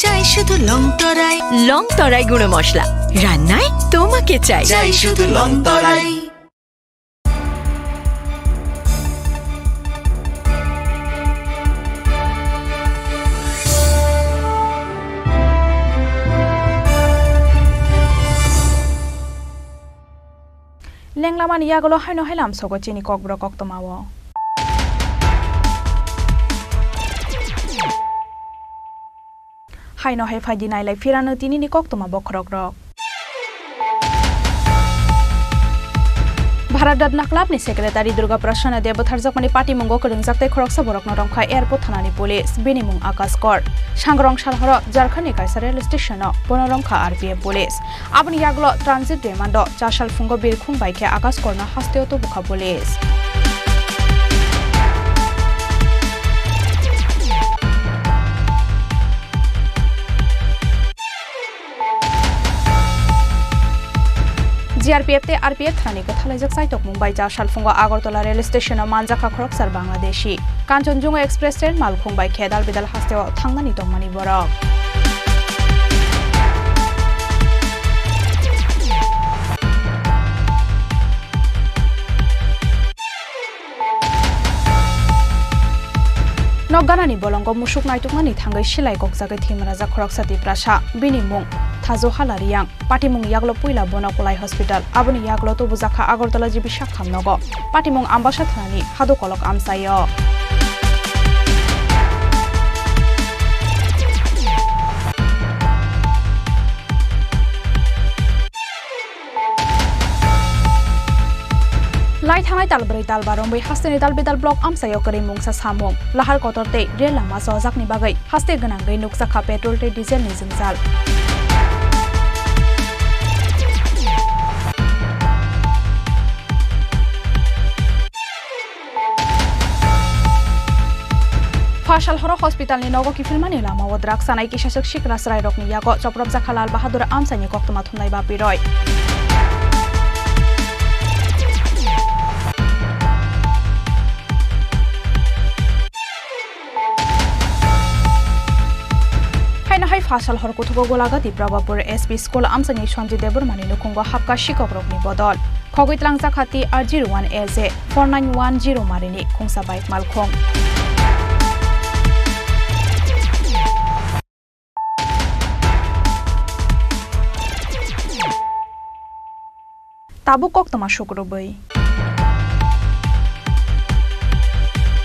চাই শুধু লং তরাই। লং তরাই গুঁড়ো মশলা, রান্নায় তোমাকে চাই। চাই শুধু লং তরাই। Lenglamani yagulo haino hai lamsogo chini kokborok koktwmao. Haino hai phaidi nailai phirano tinini koktwma bokhorokrok. Bharat Ratna Club ni secretary Durga Prasanna Deb butharjakmani patimungo kwrwngjak tei khoroksa borokno romkha airport thanani police, bini mung Akash Kor. Sangrong salhoro Jharkhand ni kaisa rail station o bono romkha R P F police. Aboni yagulo transit demand o chasal phungo birkhung bai khe Akash Korno hasteo tubukha police. G R P F tei R P F thanani kwthalaijak chaitokmung bai cha salphungo Agartala rail station o manjakha khoroksa Bangladeshi. Kanchanjunga Express train malkhung bai khe dalbidal hasteo thangnani tongmani borok. Nokganani bolongo musuk naituknani thangwi silai kokjagwi thwimrajak khoroksa Tiprasa, bini mung Thajo Hala Riyang. Patimung yagulo puila bono Kolai Hospital, aboni yagulo tubujakha Agartala G B Sakham nogo. Patimung Ambasa thanani Hadukolok amchaio. Lai thangnai tal brwi tal ba romwi hasteni tal bidal block amchaio kwrwi mungsa samung, lahar kotor tei rel lama chojakni bagwi haste gwnangwi nukjakha petrol tei diesel ni jwngjal. Kachal horo hospital ni nogo kiphilmani lamao drugs chanai kisaswk sikra chwrairokni yago chopropjakha Lal Bahadur Amchaini koktwma thumnai bapiroi. Haino hai phasal hor kuthugo Golagati Prabhapur S P school amchaini Sanjay Debbarmani nukhungo hapka sikokrokni bodol. Khogwi tlangjak kha T R zero one A J four nine one zero marini khungsa bike malkhung. Tabuk koktwma sukrubwi.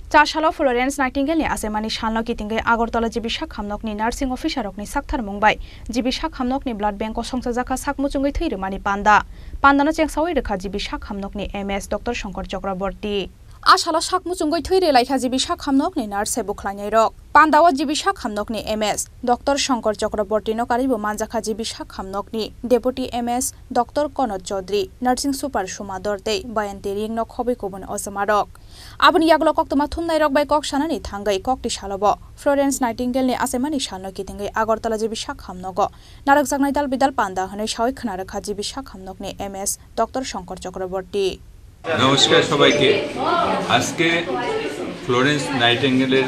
Chasalo Florence Nightingale ni achaimani salno kitingwi Agartala G B sak hamnokni nursing officer rokni saktharmung bai G B sak hamnokni blood bank o songchajakha sak muchungwi thwi rwmani panda. Pandano chengsawi rwkha G B sak hamnokni M S Doctor Shankar Chakraborty. A salo sak muchungwi thwi rwlaikha G B sak hamnokni nurse se bwkhlainairok. Pandao G B sak hamnokni M S Doctor Shankar Chakraborty no karwibo manjakha G B sak hamnokni Deputy M S Doctor Konod Chaudhary, Nursing Super Suma Dor tei Bayanti Ring no khobwi kubun ojamarok. Aboni yagulo koktwma thumnairok bai kok sanani thangwi kokti salobo Florence Nightingale ni achaimani salno kitingwi Agartala G B sak hamnogo narwkjaknai dal bidal panda hwnwi sawi khna rwkha G B sak hamnokni M S Doctor Shankar Chakraborty. নমস্কার সবাইকে। আজকে ফ্লোরেন্স নাইটিঙ্গেলের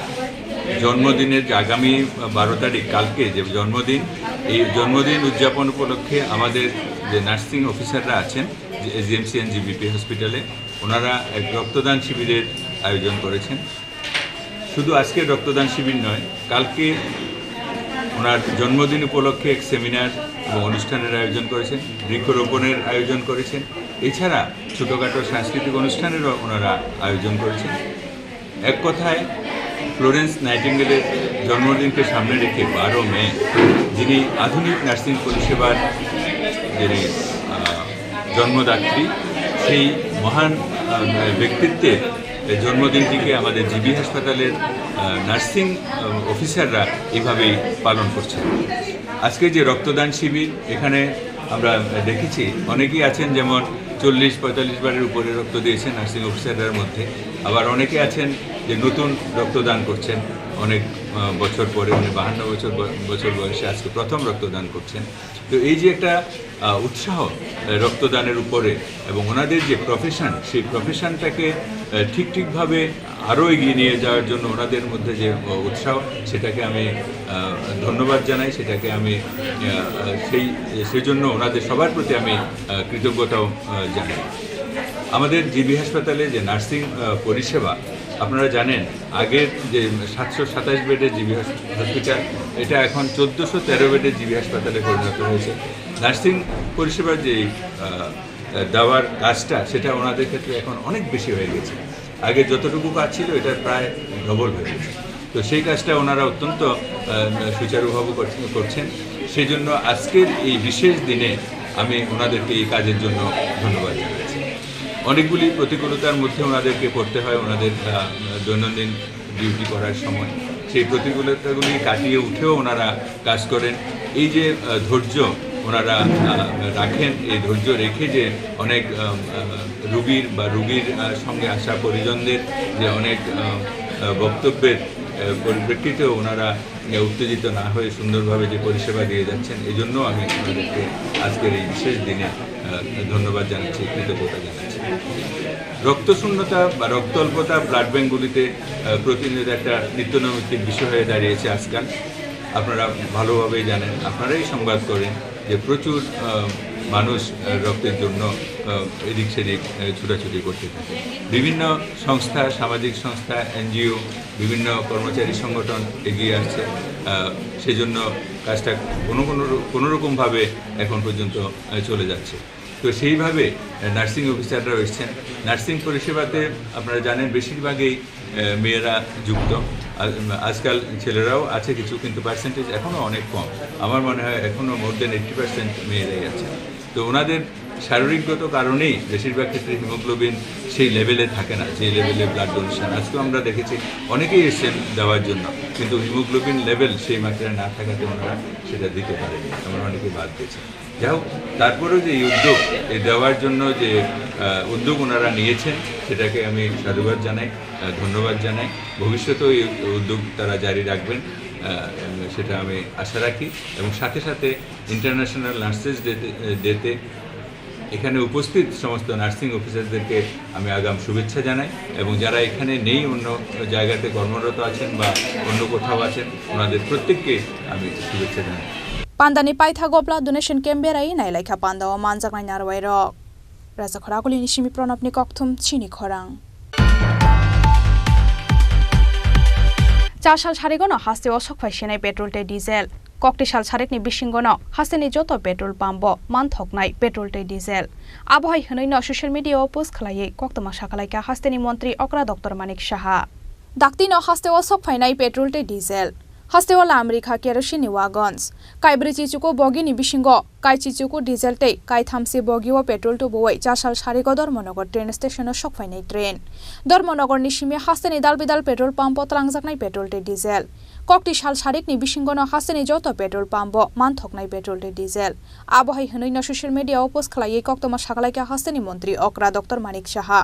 জন্মদিনের, যে আগামী বারো তারিখ, কালকে যে জন্মদিন, এই জন্মদিন উদযাপন উপলক্ষে আমাদের যে নার্সিং অফিসাররা আছেন, এজিএমসি অ্যান্ড জিবিপি হসপিটালে, ওনারা এক রক্তদান শিবিরের আয়োজন করেছেন। শুধু আজকের রক্তদান শিবির নয়, কালকে ওনার জন্মদিন উপলক্ষে এক সেমিনার এবং অনুষ্ঠানের আয়োজন করেছেন, বৃক্ষরোপণের আয়োজন করেছেন। এছাড়া ছোটোখাটো সাংস্কৃতিক অনুষ্ঠানেরও ওনারা আয়োজন করেছেন। এক কথায়, ফ্লোরেন্স নাইটিঙ্গেলের জন্মদিনকে সামনে রেখে বারো মে, যিনি আধুনিক নার্সিং পরিষেবার যিনি, আহ, জন্মদাত্রী, সেই মহান, আহ, ব্যক্তিত্বের এই জন্মদিনটিকে আমাদের জিবি হাসপাতালের, আহ, নার্সিং, আহ, অফিসাররা এইভাবেই পালন করছেন। আজকে যে রক্তদান শিবির, এখানে আমরা দেখেছি অনেকেই আছেন, যেমন চল্লিশ পঁয়তাল্লিশ বারের উপরে রক্ত দিয়েছেন নার্সিং অফিসারদের মধ্যে। আবার অনেকে আছেন যে নতুন রক্তদান করছেন, অনেক, আহ, বছর পরে, উনি বাহান্ন বছর ব-, বছর বয়সে আজকে প্রথম রক্তদান করছেন। তো এই যে একটা, আহ, উৎসাহ, আহ, রক্তদানের উপরে এবং ওনাদের যে প্রফেশন, সেই প্রফেশনটাকে, আহ, ঠিক ঠিকভাবে আরও এগিয়ে নিয়ে যাওয়ার জন্য ওনাদের মধ্যে যে, আহ, উৎসাহ, সেটাকে আমি, আহ, ধন্যবাদ জানাই, সেটাকে আমি, আহ, সেই, সেই জন্য ওনাদের সবার প্রতি আমি, আহ, কৃতজ্ঞতাও, আহ, জানাই। আমাদের জিবি হাসপাতালে যে নার্সিং, আহ, পরিষেবা, আপনারা জানেন, আগের যে সাতশো সাতাশ বেডের জিবি হস-, হসপিটাল, এটা এখন চোদ্দোশো তেরো বেডের জিবি হাসপাতালে পরিণত হয়েছে। নার্সিং পরিষেবার যে, আহ, দেওয়ার কাজটা, সেটা ওনাদের ক্ষেত্রে এখন অনেক বেশি হয়ে গেছে। আগে যতটুকু কাজ ছিল, এটার প্রায় ডবল হয়ে গেছে। তো সেই কাজটা ওনারা অত্যন্ত, আহ, সুচারুভাবে করছেন, করছেন। সেই জন্য আজকের এই বিশেষ দিনে আমি ওনাদেরকে এই কাজের জন্য ধন্যবাদ জানাচ্ছি। অনেকগুলি প্রতিকূলতার মধ্যে ওনাদেরকে পড়তে হয়, ওনাদের, আহ, দৈনন্দিন ডিউটি করার সময়। সেই প্রতিকূলতাগুলি কাটিয়ে উঠেও ওনারা কাজ করেন। এই যে, আহ, ধৈর্য ওনারা, আহ, রাখেন, এই ধৈর্য রেখে যে অনেক, আহ, আহ, রুগীর বা রুগীর, আহ, সঙ্গে আসা পরিজনদের যে অনেক, আহ, আহ, বক্তব্যের, আহ, পরিপ্রেক্ষিতে ওনারা, আহ, উত্তেজিত না হয়ে সুন্দরভাবে যে পরিষেবা দিয়ে যাচ্ছেন, এই জন্য আমি ওনাদেরকে আজকের এই বিশেষ দিনে, আহ, ধন্যবাদ জানাচ্ছি, কৃতজ্ঞতা জানাচ্ছি। রক্তশূন্যতা বা রক্ত অল্পতা ব্লাড ব্যাংকগুলিতে, আহ, প্রতিনিয়ত একটা নিত্যনৈমিত্তিক বিষয় হয়ে দাঁড়িয়েছে আজকাল। আপনারা ভালোভাবেই জানেন, আপনারাই সংবাদ করেন যে প্রচুর, আহ, মানুষ, আহ, রক্তের জন্য, আহ, এদিক সেদিক, আহ, ছোটাছুটি করতে থাকে। বিভিন্ন সংস্থা, সামাজিক সংস্থা, এনজিও, বিভিন্ন কর্মচারী সংগঠন এগিয়ে আসছে। আহ, সেজন্য কাজটা কোনো কোনো র-, কোনো রকমভাবে এখন পর্যন্ত, আহ, চলে যাচ্ছে। তো সেইভাবে, আহ, নার্সিং অফিসাররাও এসছেন। নার্সিং পরিষেবাতে আপনারা জানেন বেশিরভাগই, আহ, মেয়েরা যুক্ত। আজ-, আজকাল ছেলেরাও আছে কিছু, কিন্তু পার্সেন্টেজ এখনও অনেক কম। আমার মনে হয় এখনও more than eighty percent মেয়েরাই আছে। তো ওনাদের শারীরিকগত কারণেই বেশিরভাগ ক্ষেত্রে হিমোগ্লোবিন সেই লেভেলে থাকে না, যে লেভেলে ব্লাড ডোনেশন। আজকেও আমরা দেখেছি অনেকেই এসছেন দেওয়ার জন্য, কিন্তু হিমোগ্লোবিন লেভেল সেই মাত্রায় না থাকাতে ওনারা সেটা দিতে পারেননি, আমরা অনেকে বাদ গেছি। যাই হোক, তারপরেও যে এই উদ্যোগ, এই দেওয়ার জন্য যে, আহ, উদ্যোগ ওনারা নিয়েছেন, সেটাকে আমি সাধুবাদ জানাই, আহ, ধন্যবাদ জানাই। ভবিষ্যতেও এই উদ্যোগ তারা জারি রাখবেন, আহ, সেটা আমি আশা রাখি। এবং সাথে সাথে ইন্টারন্যাশনাল নার্সেস ডেতে, ডেতে এখানে উপস্থিত সমস্ত নার্সিং অফিসারদেরকে আমি আগাম শুভেচ্ছা জানাই এবং যারা এখানে নেই, অন্য জায়গাতে কর্মরত আছেন বা অন্য কোথাও আছেন, ওনাদের প্রত্যেককে আমি শুভেচ্ছা জানাই। Pandani paithago blood donation camp berai nailaikha pandao manjaknai narwai rok. Raja Khoraguli ni simi Pranab ni kokthum chini khorang. Char sal sarigono hasteo sokphai sinai petrol tei diesel. Kokti sal sarikni bisingono hasteni joto petrol pump-o manthoknai petrol tei diesel. Abo hai hwnwino social media-o post khlaiwi koktwma sakalaikha hasteni montri okra Doctor Manik Saha. Daktino hasteo sokphainai petrol tei diesel. Hasteo lam rikha kerosene-ni wagons. Kaibrwi chichuku bogini bisingo kaichichuku diesel tei kaithamsi bogio petrol tubuwi char sal sarigo Dharmanagar train station-o sokphainai train. Dharmanagarni simi hasteni dalbidal petrol pump-o twlangjaknai petrol tei diesel. Kokti sal sarikni bisingono hasteni joto petrol pump-o manthoknai petrol tei diesel. Abo hai hwnwino social media-o post khlaiwi koktwma sakalaikha hasteni montri okra Doctor Manik Saha.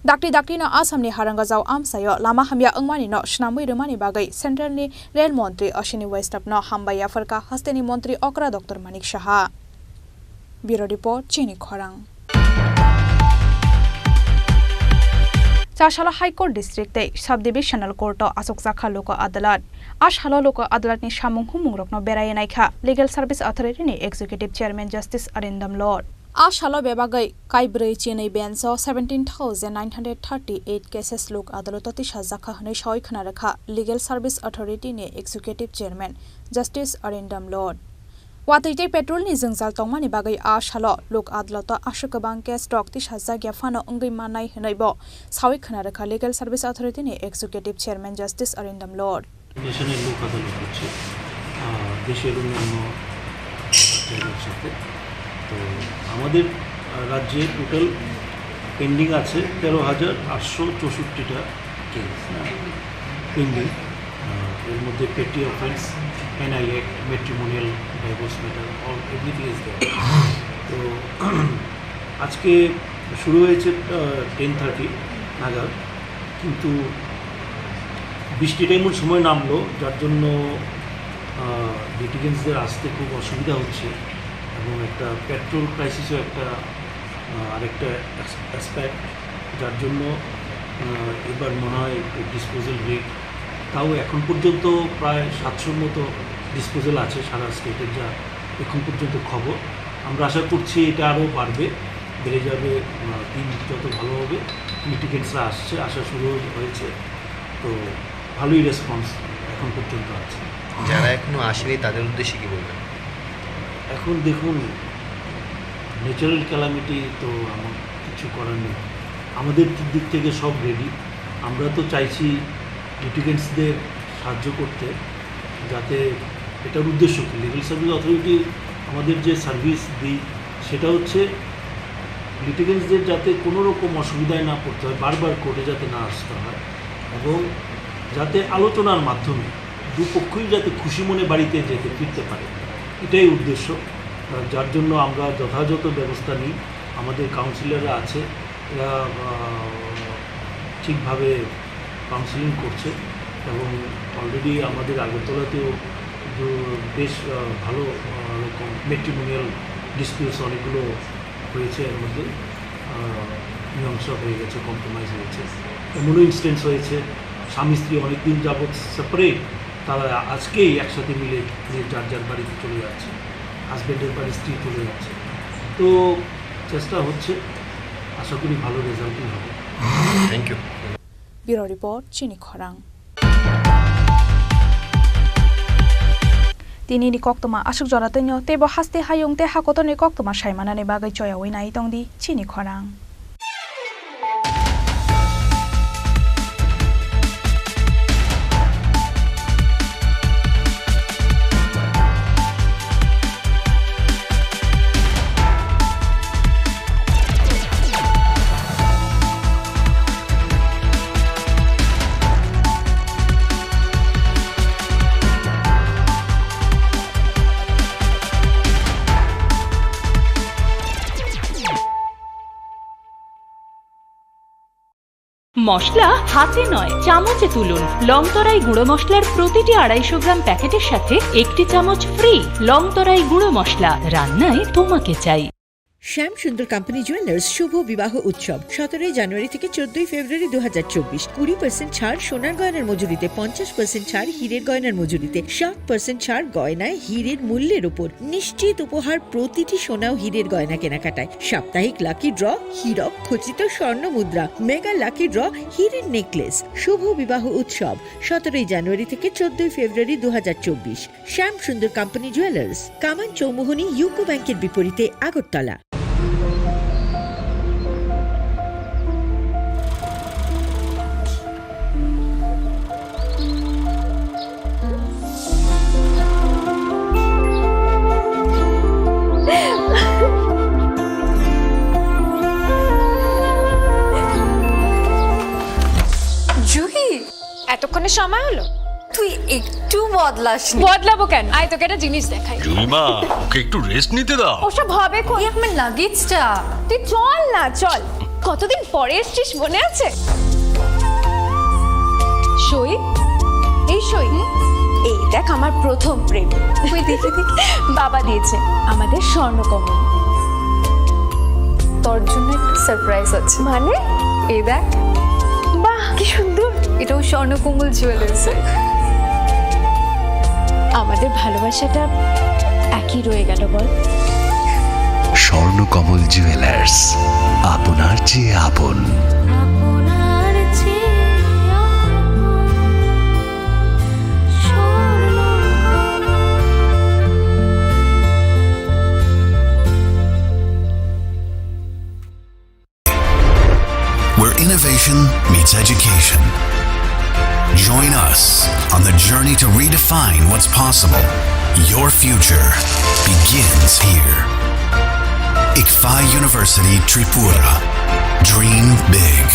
Dakti daktino Assamni harangajao amchaio lama hamya wngmanino swnamwi rwmani bagwi Centralni Rail Montri Ashwini Vaishnaw-no hambai yapharkha hasteni montri okra Doctor Manik Saha. Bureau Report, Chini Khorang. Char salo High Court District tei Sub Divisional Court-o achukjakha Lok Adalat. A salo Lok Adalatni samung humungrokno berai naikha Legal Service Authority-ni Executive Chairman Justice Arindam Lord. A salo bebagwi kaibrwi chinwi bench-o seventeen thousand nine hundred thirty eight cases Lok Adaloto tisajakha hwnwi sawi khna rwkha Legal Service Authority-ni Executive Chairman Justice Arindam Lord. Watwi tei petrol-ni jwngjal tongmani bagwi a salo Lok Adaloto aswk kwbang case rok tisajak ya phano wngwi mannai hwnwi bo sawi khna rwkha Legal Service Authority-ni Executive Chairman Justice Arindam Lord. National লোক আদালত হচ্ছে, আহ, দেশের অন্যান্য জায়গার সাথে। তো আমাদের, আহ, রাজ্যে টোটাল পেন্ডিং আছে তেরো হাজার আটশো চৌষট্টিটা কেস, হ্যাঁ, পেন্ডিং। আহ, এর মধ্যে পেটি offence, NI act, matrimonial divorce matter, all, everything is there। তো আজকে শুরু হয়েছে, আহ, টেন থার্টি নাগাদ, কিন্তু বৃষ্টিটা এমন সময় নামলো, যার জন্য, আহ, লিটিগেন্টসদের আসতে খুব অসুবিধা হচ্ছে এবং একটা পেট্রোল ক্রাইসিসও একটা, আহ, আরেকটা অ্যাস-, অ্যাসপেক্ট, যার জন্য, আহ, এবার মনে হয় একটু ডিসপোজাল রেট, তাও এখন পর্যন্ত প্রায় সাতশোর মতো ডিসপোজাল আছে সারা স্টেটের, যা এখন পর্যন্ত খবর। আমরা আশা করছি এটা আরও বাড়বে, বেড়ে যাবে। আহ, দিন যত ভালো হবে, লিটিগেন্টসরা আসছে, আসা শুরু হয়েছে। তো ভালোই রেসপন্স এখন পর্যন্ত আছে। যারা এখনো আসেনি, তাদের উদ্দেশ্যে কি বলবেন? এখন দেখুন, ন্যাচারাল ক্যালামিটি তো আমার কিছু করার নেই, আমাদের দিক থেকে সব রেডি। আমরা তো চাইছি লিটিগেন্টসদের সাহায্য করতে, যাতে এটার উদ্দেশ্য কি, লিগ্যাল সার্ভিস অথরিটি আমাদের যে সার্ভিস দিই, সেটা হচ্ছে লিটিগেন্টসদের যাতে কোনো রকম অসুবিধায় না পড়তে হয়, বারবার কোর্টে যাতে না আসতে হয় এবং যাতে আলোচনার মাধ্যমে দুপক্ষই যাতে খুশি মনে বাড়িতে যেতে ফিরতে পারে, এটাই উদ্দেশ্য। আহ, যার জন্য আমরা যথাযথ ব্যবস্থা নিই। আমাদের কাউন্সিলররা আছে, এরা, আহ, ঠিকভাবে কাউন্সেলিং করছে এবং অলরেডি আমাদের আগরতলাতেও দু-, বেশ, আহ, ভালো, আহ, রকম ম্যাট্রিমোনিয়াল ডিসপিউটস অনেকগুলো হয়েছে, এর মধ্যে, আহ, মীমাংসা হয়ে গেছে, কম্প্রোমাইজ হয়েছে। এমনও ইনস্ট্যান্স হয়েছে, স্বামী স্ত্রী অনেকদিন যাবৎ সেপারেট, তারা আজকেই একসাথে মিলে যে যার যার বাড়িতে চলে যাচ্ছে, হাজব্যান্ডের বাড়ি স্ত্রী চলে যাচ্ছে। তো চেষ্টা হচ্ছে, আশা করি ভালো রেজাল্টই হবে। Thank you. Bureau Report, Chini Khorang. Tini ni koktwma aswk jora twnio, teibo haste hayung tei hakotorni koktwma saimanani bagwi choyawi nai tongdi Chini Khorang. মশলা হাতে নয়, চামচে তুলুন। লংতরাই গুঁড়ো মশলার প্রতিটি আড়াইশো গ্রাম প্যাকেটের সাথে একটি চামচ ফ্রি। লংতরাই গুঁড়ো মশলা, রান্নায় তোমাকে চাই। শ্যাম সুন্দর কোম্পানি জুয়েলার্স শুভ বিবাহ উৎসব সতেরোই জানুয়ারি থেকে চোদ্দই ফেব্রুয়ারি দু হাজার চব্বিশ। কুড়ি পার্সেন্ট ছাড় সোনার গয়নার মজুরিতে, পঞ্চাশ পার্সেন্ট ছাড় হীরের গয়নার মজুরিতে, সাত পার্সেন্ট ছাড় গয়নায় হীরের মূল্যের উপর। নিশ্চিত উপহার প্রতিটি সোনা ও হীরের গয়না কেনাকাটায়। সাপ্তাহিক লাকি ড্র, হীরক খচিত স্বর্ণ মুদ্রা। মেগা লাকি ড্র, হীরের নেকলেস। শুভ বিবাহ উৎসব সতেরোই জানুয়ারি থেকে চোদ্দই ফেব্রুয়ারি দু হাজার চব্বিশ। শ্যাম সুন্দর কোম্পানি জুয়েলার্স, কামান চৌমুহনী ইউকো ব্যাংকের বিপরীতে, আগরতলা। জুহি, এতক্ষণে সময় হলো? তুই একটু বদলাসনি। বদলাবো কেন? আয়, তোকে একটা জিনিস দেখাই। জুলিমা, ওকে একটু রেস্ট নিতে দাও। ওসব হবে কই? এই আমার লাগেজটা। তুই চল না, চল। কতদিন পরে এসছিস, মনে আছে? সই, এই সই। হুম? এই দেখ, আমার প্রথম প্রেম। তুই দেখে দেখে। বাবা দিয়েছে আমাদের স্বর্ণকমল। তোর জন্য একটা সারপ্রাইজ আছে। মানে? এই দেখ। বাহ, কি সুন্দর। এটাও স্বর্ণকমল জুয়েলার্সের। আমাদের ভালোবাসাটা একই রয়ে গেল, বল? স্বর্ণকমল জুয়েলার্স, আপনার চেয়ে আপন। আপনার চেয়ে আপন। Where innovation meets education. Join us on the journey to redefine what's possible. Your future begins here. ICFAI University Tripura. Dream big.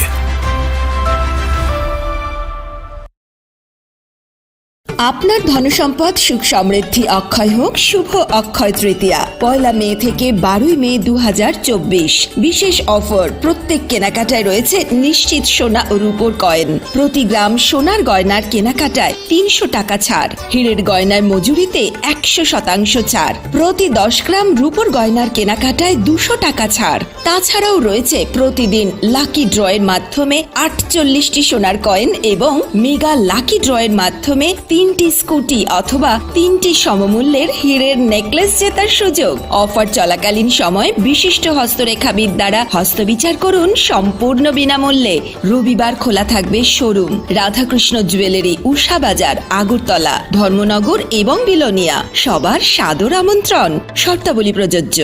আপনার ধনসম্পদ সুখ সমৃদ্ধি অক্ষয় হোক শুভ অক্ষয় তৃতীয়া, পয়লা মে থেকে বারোই মে দু হাজার চব্বিশ। বিশেষ অফার, প্রত্যেক কেনাকাটায় রয়েছে নিশ্চিত সোনা ও রূপোর কয়েন। প্রতি গ্রাম সোনার গয়নার কেনাকাটায় তিনশো টাকা ছাড়, হীরের গয়নার মজুরিতে একশো শতাংশ ছাড়, প্রতি দশ গ্রাম রূপোর গয়নার কেনাকাটায় দুশো টাকা ছাড়। তাছাড়াও রয়েছে প্রতিদিন লাকি ড্রয়ের মাধ্যমে আটচল্লিশটি সোনার কয়েন এবং মেগা লাকি ড্রয়ের মাধ্যমে তিনটি স্কুটি অথবা তিনটি সমমূল্যের হীরের নেকলেস জেতার সুযোগ। অফার চলাকালীন সময় বিশিষ্ট হস্তরেখাবিদ দ্বারা হস্তবিচার করুন সম্পূর্ণ বিনামূল্যে। রবিবার খোলা থাকবে শোরুম। রাধাকৃষ্ণ জুয়েলারি, উষা বাজার, আগরতলা, ধর্মনগর এবং বিলোনিয়া। সবার সাদর আমন্ত্রণ। শর্তাবলী প্রযোজ্য।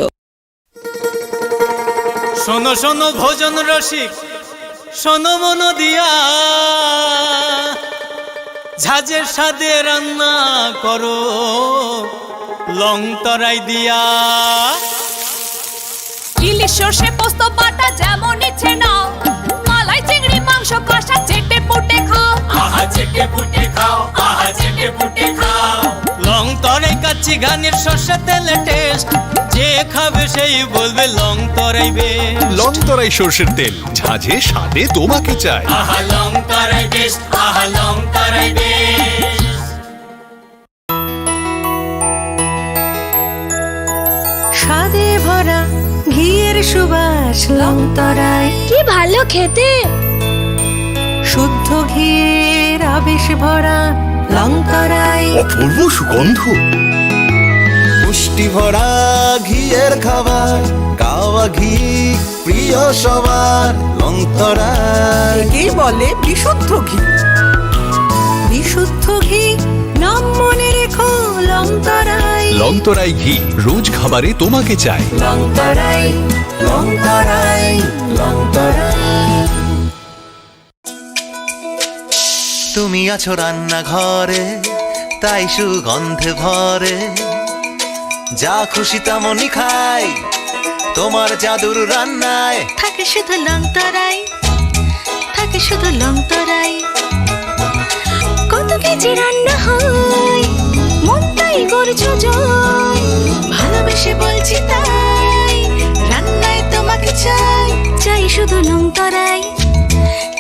শোনো শোনো ভোজন রসিক, শোনো মন দিয়া, ঝাঁঝের স্বাদে রান্না করো লং তরাই দিয়া। ইলিশ সর্ষে পোস্ত বাটা যেমন ইচ্ছে নাও, মালাই চিংড়ি মাংস কষা চেটে পুটে খাও। আহা চেটে পুটে খাও, আহা চেটে পুটে খাও। লং তরাই কাচ্চি ঘানির সর্ষে তেলে টেস্ট, যে খাবে সেই বলবে Longtharai best. Longtharai সর্ষের তেল, ঝাঁঝে স্বাদে তোমাকে চাই। আহা লং তরাই বেস্ট, আহা লং তরাই বেস্ট। স্বাদে ভরা ঘিয়ের সুবাস লং তরাই। কি ভালো খেতে। শুদ্ধ ঘিয়ের আবেশ ভরা লং তরাই। অপূর্ব সুগন্ধ। পুষ্টি ভরা ঘিয়ের খাবার, কাওয়া ঘি প্রিয় সবার লং তরাই। একেই বলে বিশুদ্ধ ঘি। বিশুদ্ধ ঘি, নাম মনে রেখো লং তরাই। লং তরাই ঘি, রোজ খাবারে তোমাকে চাই। লং তরাই, লং তরাই, লং তরাই। তুমি আছো রান্নাঘরে, তাই সুগন্ধে ভরে। যা খুশি তেমনই খাই, তোমার জাদুর রান্নায়। থাকে শুধু লং তরাই, থাকে শুধু লং তরাই। কত কেজি রান্না হয়, মন তাই করছো জয়। ভালোবেসে বলছি তাই, রান্নায় তোমাকে চাই। চাই শুধু লং তরাই,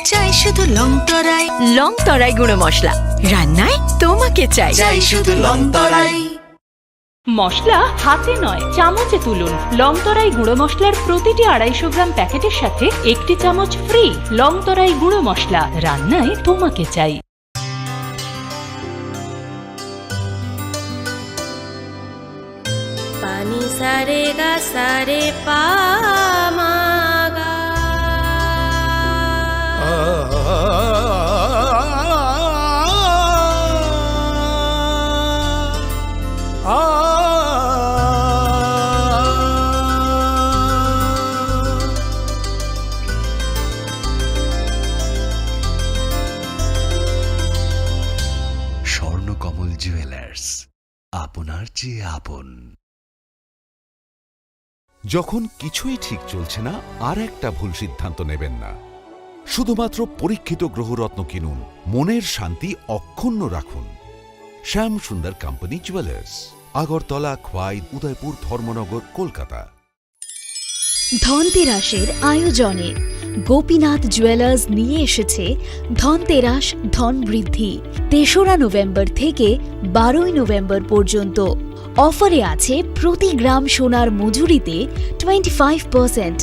চাই শুধু লং তরাই। লং তরাই গুঁড়ো মশলা, রান্নায় তোমাকে চাই। চাই শুধু লং তরাই। মশলা হাতে নয়, চামচে তুলুন। লং তরাই গুঁড়ো মশলার প্রতিটি আড়াইশো গ্রাম প্যাকেটের সাথে একটি চামচ ফ্রি। লং তরাই গুঁড়ো মশলা, রান্নায় তোমাকে চাই। Pani sare ga sare pa ma ga. Swarnakamal jewellers, আপনার চেয়ে আপন। যখন কিছুই ঠিক চলছে না, আর একটা ভুল সিদ্ধান্ত নেবেন না। শুধুমাত্র পরীক্ষিত গ্রহরত্ন কিনুন, মনের শান্তি অক্ষুণ্ণ রাখুন। শ্যাম সুন্দর কোম্পানি জুয়েলার্স, আগরতলা, খোয়াই, উদয়পুর, ধর্মনগর, কলকাতা। ধনতেরাসের আয়োজনে গোপীনাথ জুয়েলার্স নিয়ে এসেছে ধনতেরাস ধন বৃদ্ধি। তেসরা নভেম্বর থেকে বারোই নভেম্বর পর্যন্ত। অফারে আছে প্রতি গ্রাম সোনার মজুরিতে টোয়েন্টি ফাইভ পার্সেন্ট,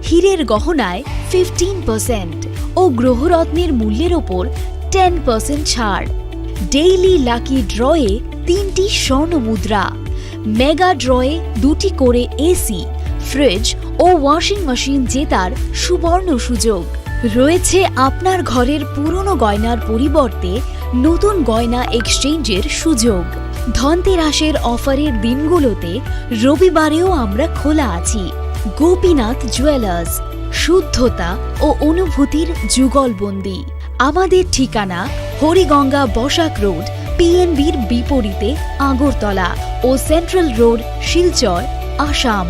হীরের গহনায় ফিফটিন পার্সেন্ট ও গ্রহরত্নের মূল্যের ওপর টেন পার্সেন্ট ছাড়। ডেইলি লাকি ড্রয়ে তিনটি স্বর্ণ মুদ্রা, মেগা ড্রয়ে দুটি করে এসি, ফ্রিজ ও ওয়াশিং মেশিন জেতার সুবর্ণ সুযোগ। রয়েছে আপনার ঘরের পুরনো গয়নার পরিবর্তে নতুন গয়না এক্সচেঞ্জের সুযোগ। ধনতেরাসের অফারের দিনগুলোতে রবিবারেও আমরা খোলা আছি। গোপীনাথ জুয়েলার্স, শুদ্ধতা ও অনুভূতির যুগলবন্দি। আমাদের ঠিকানা হরিগঙ্গা বসাক রোড, পিএনবির বিপরীতে আগরতলা ও সেন্ট্রাল রোড, শিলচর, আসাম।